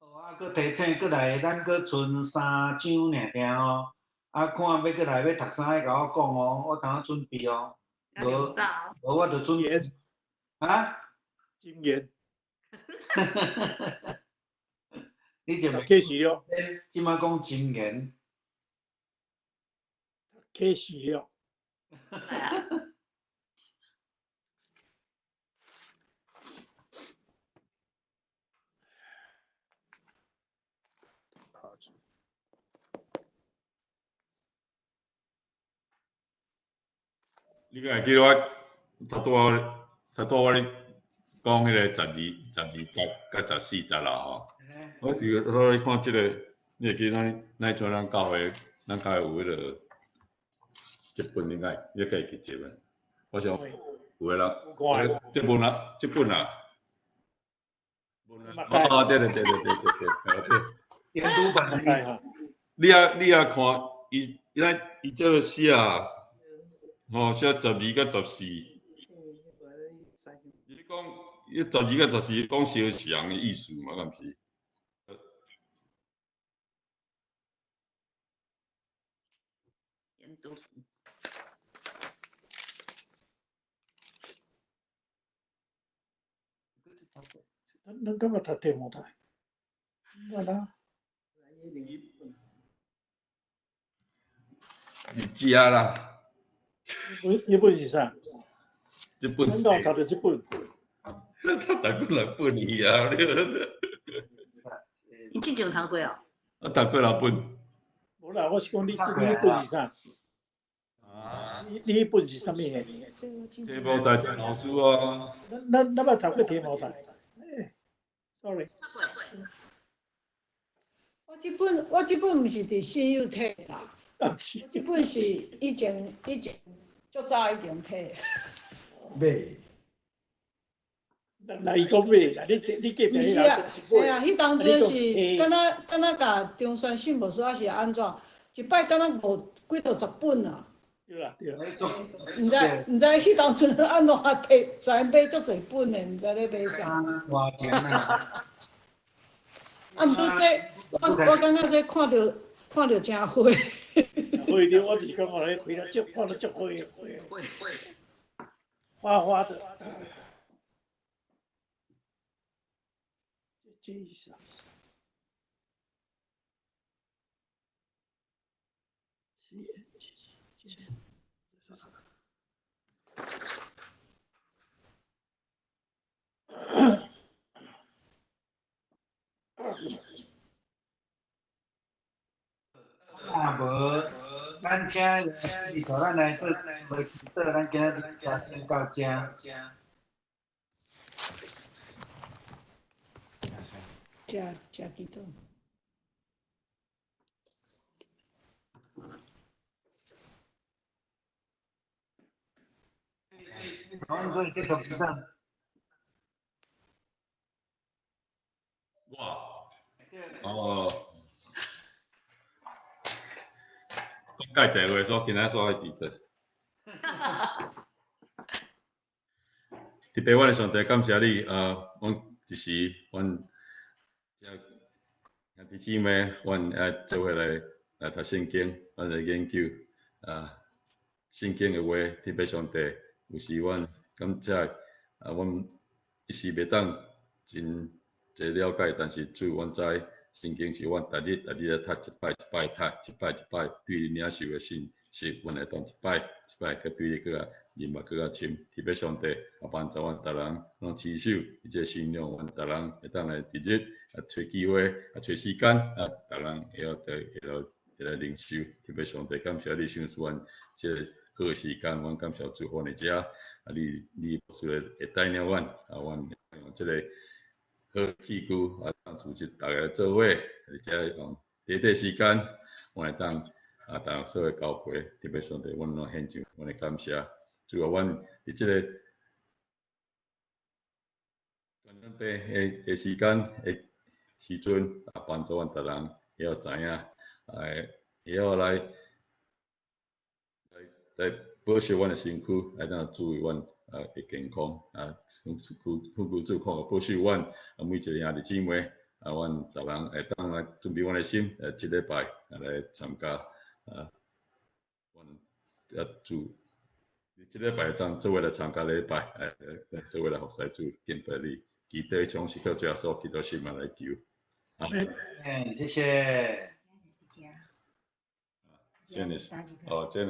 啊，閣提醒閣來，咱閣賰三張爾爾哦。啊，看欲閣來欲讀啥，愛共我講哦，我通好準備哦。無，無我就準備。啊？真嚴。你就開始了。這馬講真嚴。開始了。你敢會記得我頭拄仔頭拄仔我咧講彼個十二十二節佮十四節啦吼？我是我咧看這個，你會記咱咱陣咱教會，咱教會有彼個這本你敢你敢會記這本？我想有的人，這本啊，這本啊。哦，對對對對對對對，研讀本。你啊你啊看，伊伊伊這個寫。吼，寫十二佮十四。伊講，伊十二佮十四講相像的意思嘛，敢毋是？咱敢捌讀提摩太？捌啊。你知啊啦。這本是啥？這本。咱哪讀著這本？他讀過兩本去啊！你之前有讀過哦？我讀過兩本。無啦，我是講你你彼本是啥？啊？你彼本是啥物的？提摩太前後書啊。咱咱捌讀過提摩太。欸，sorry。我這本我這本毋是佇信友摕啦。這本是以前以前足早以前摕。買。那伊講買啦，你你隔壁毋是啊，嘿啊，彼當陣是敢若敢若共中山信牧師抑是按怎，一擺敢若五幾落十本啊。對啦對啦。毋知毋知彼當陣按怎摕，全買足濟本的，毋知咧買啥。偌錢啊？啊，毋過這我感覺這看著看著誠花。花對，我就是感覺咧開了足，看了足花，花花的。這是啥？啊無，咱請伊帶咱來做祈禱，咱今仔日就先到這。食食祈禱。咱做結束祈禱。哇！哦。講介濟話，所以今仔煞愛祈禱。特別阮的上帝，感謝你啊！阮一時，阮遮兄弟姊妹，阮愛做伙來來讀聖經，阮來研究啊聖經的話。特別上帝，有時阮感謝啊，阮一時袂當真濟了解，但是主，阮知聖經是阮逐日逐日咧讀，一擺一擺讀，一擺一擺對你領受的信息，阮會當一擺一擺閣對你閣較認捌閣較深。特別上帝啊，幫助阮逐人攏持守伊這個信仰，阮逐人會當來一日啊揣機會啊揣時間啊，逐人會曉得會曉會來靈修。特別上帝感謝你賞賜阮這個好時間，阮感謝主，阮佇遮啊，你你牧師會會帶領阮啊，阮用這個好器具啊，當組織逐家做伙，而且用短短時間，阮會當啊，逐人所的交陪，特别上帝，阮攏獻上阮的感謝。主啊，阮佇這个傳染病的時間的時陣，啊，幫助阮逐人會曉知影，會曉來保守阮的身軀，來當注意阮的健康，啊，求求主看顧保守阮，啊，每一个兄弟姊妹，啊，阮逐人會當來準備阮的心，這禮拜來參加，啊，阮啊主，這禮拜當做伙來參加禮拜，來做伙來服侍主，敬拜你，祈禱總是靠主耶穌基督聖名來求。阿們，謝謝。真的是，哦，真。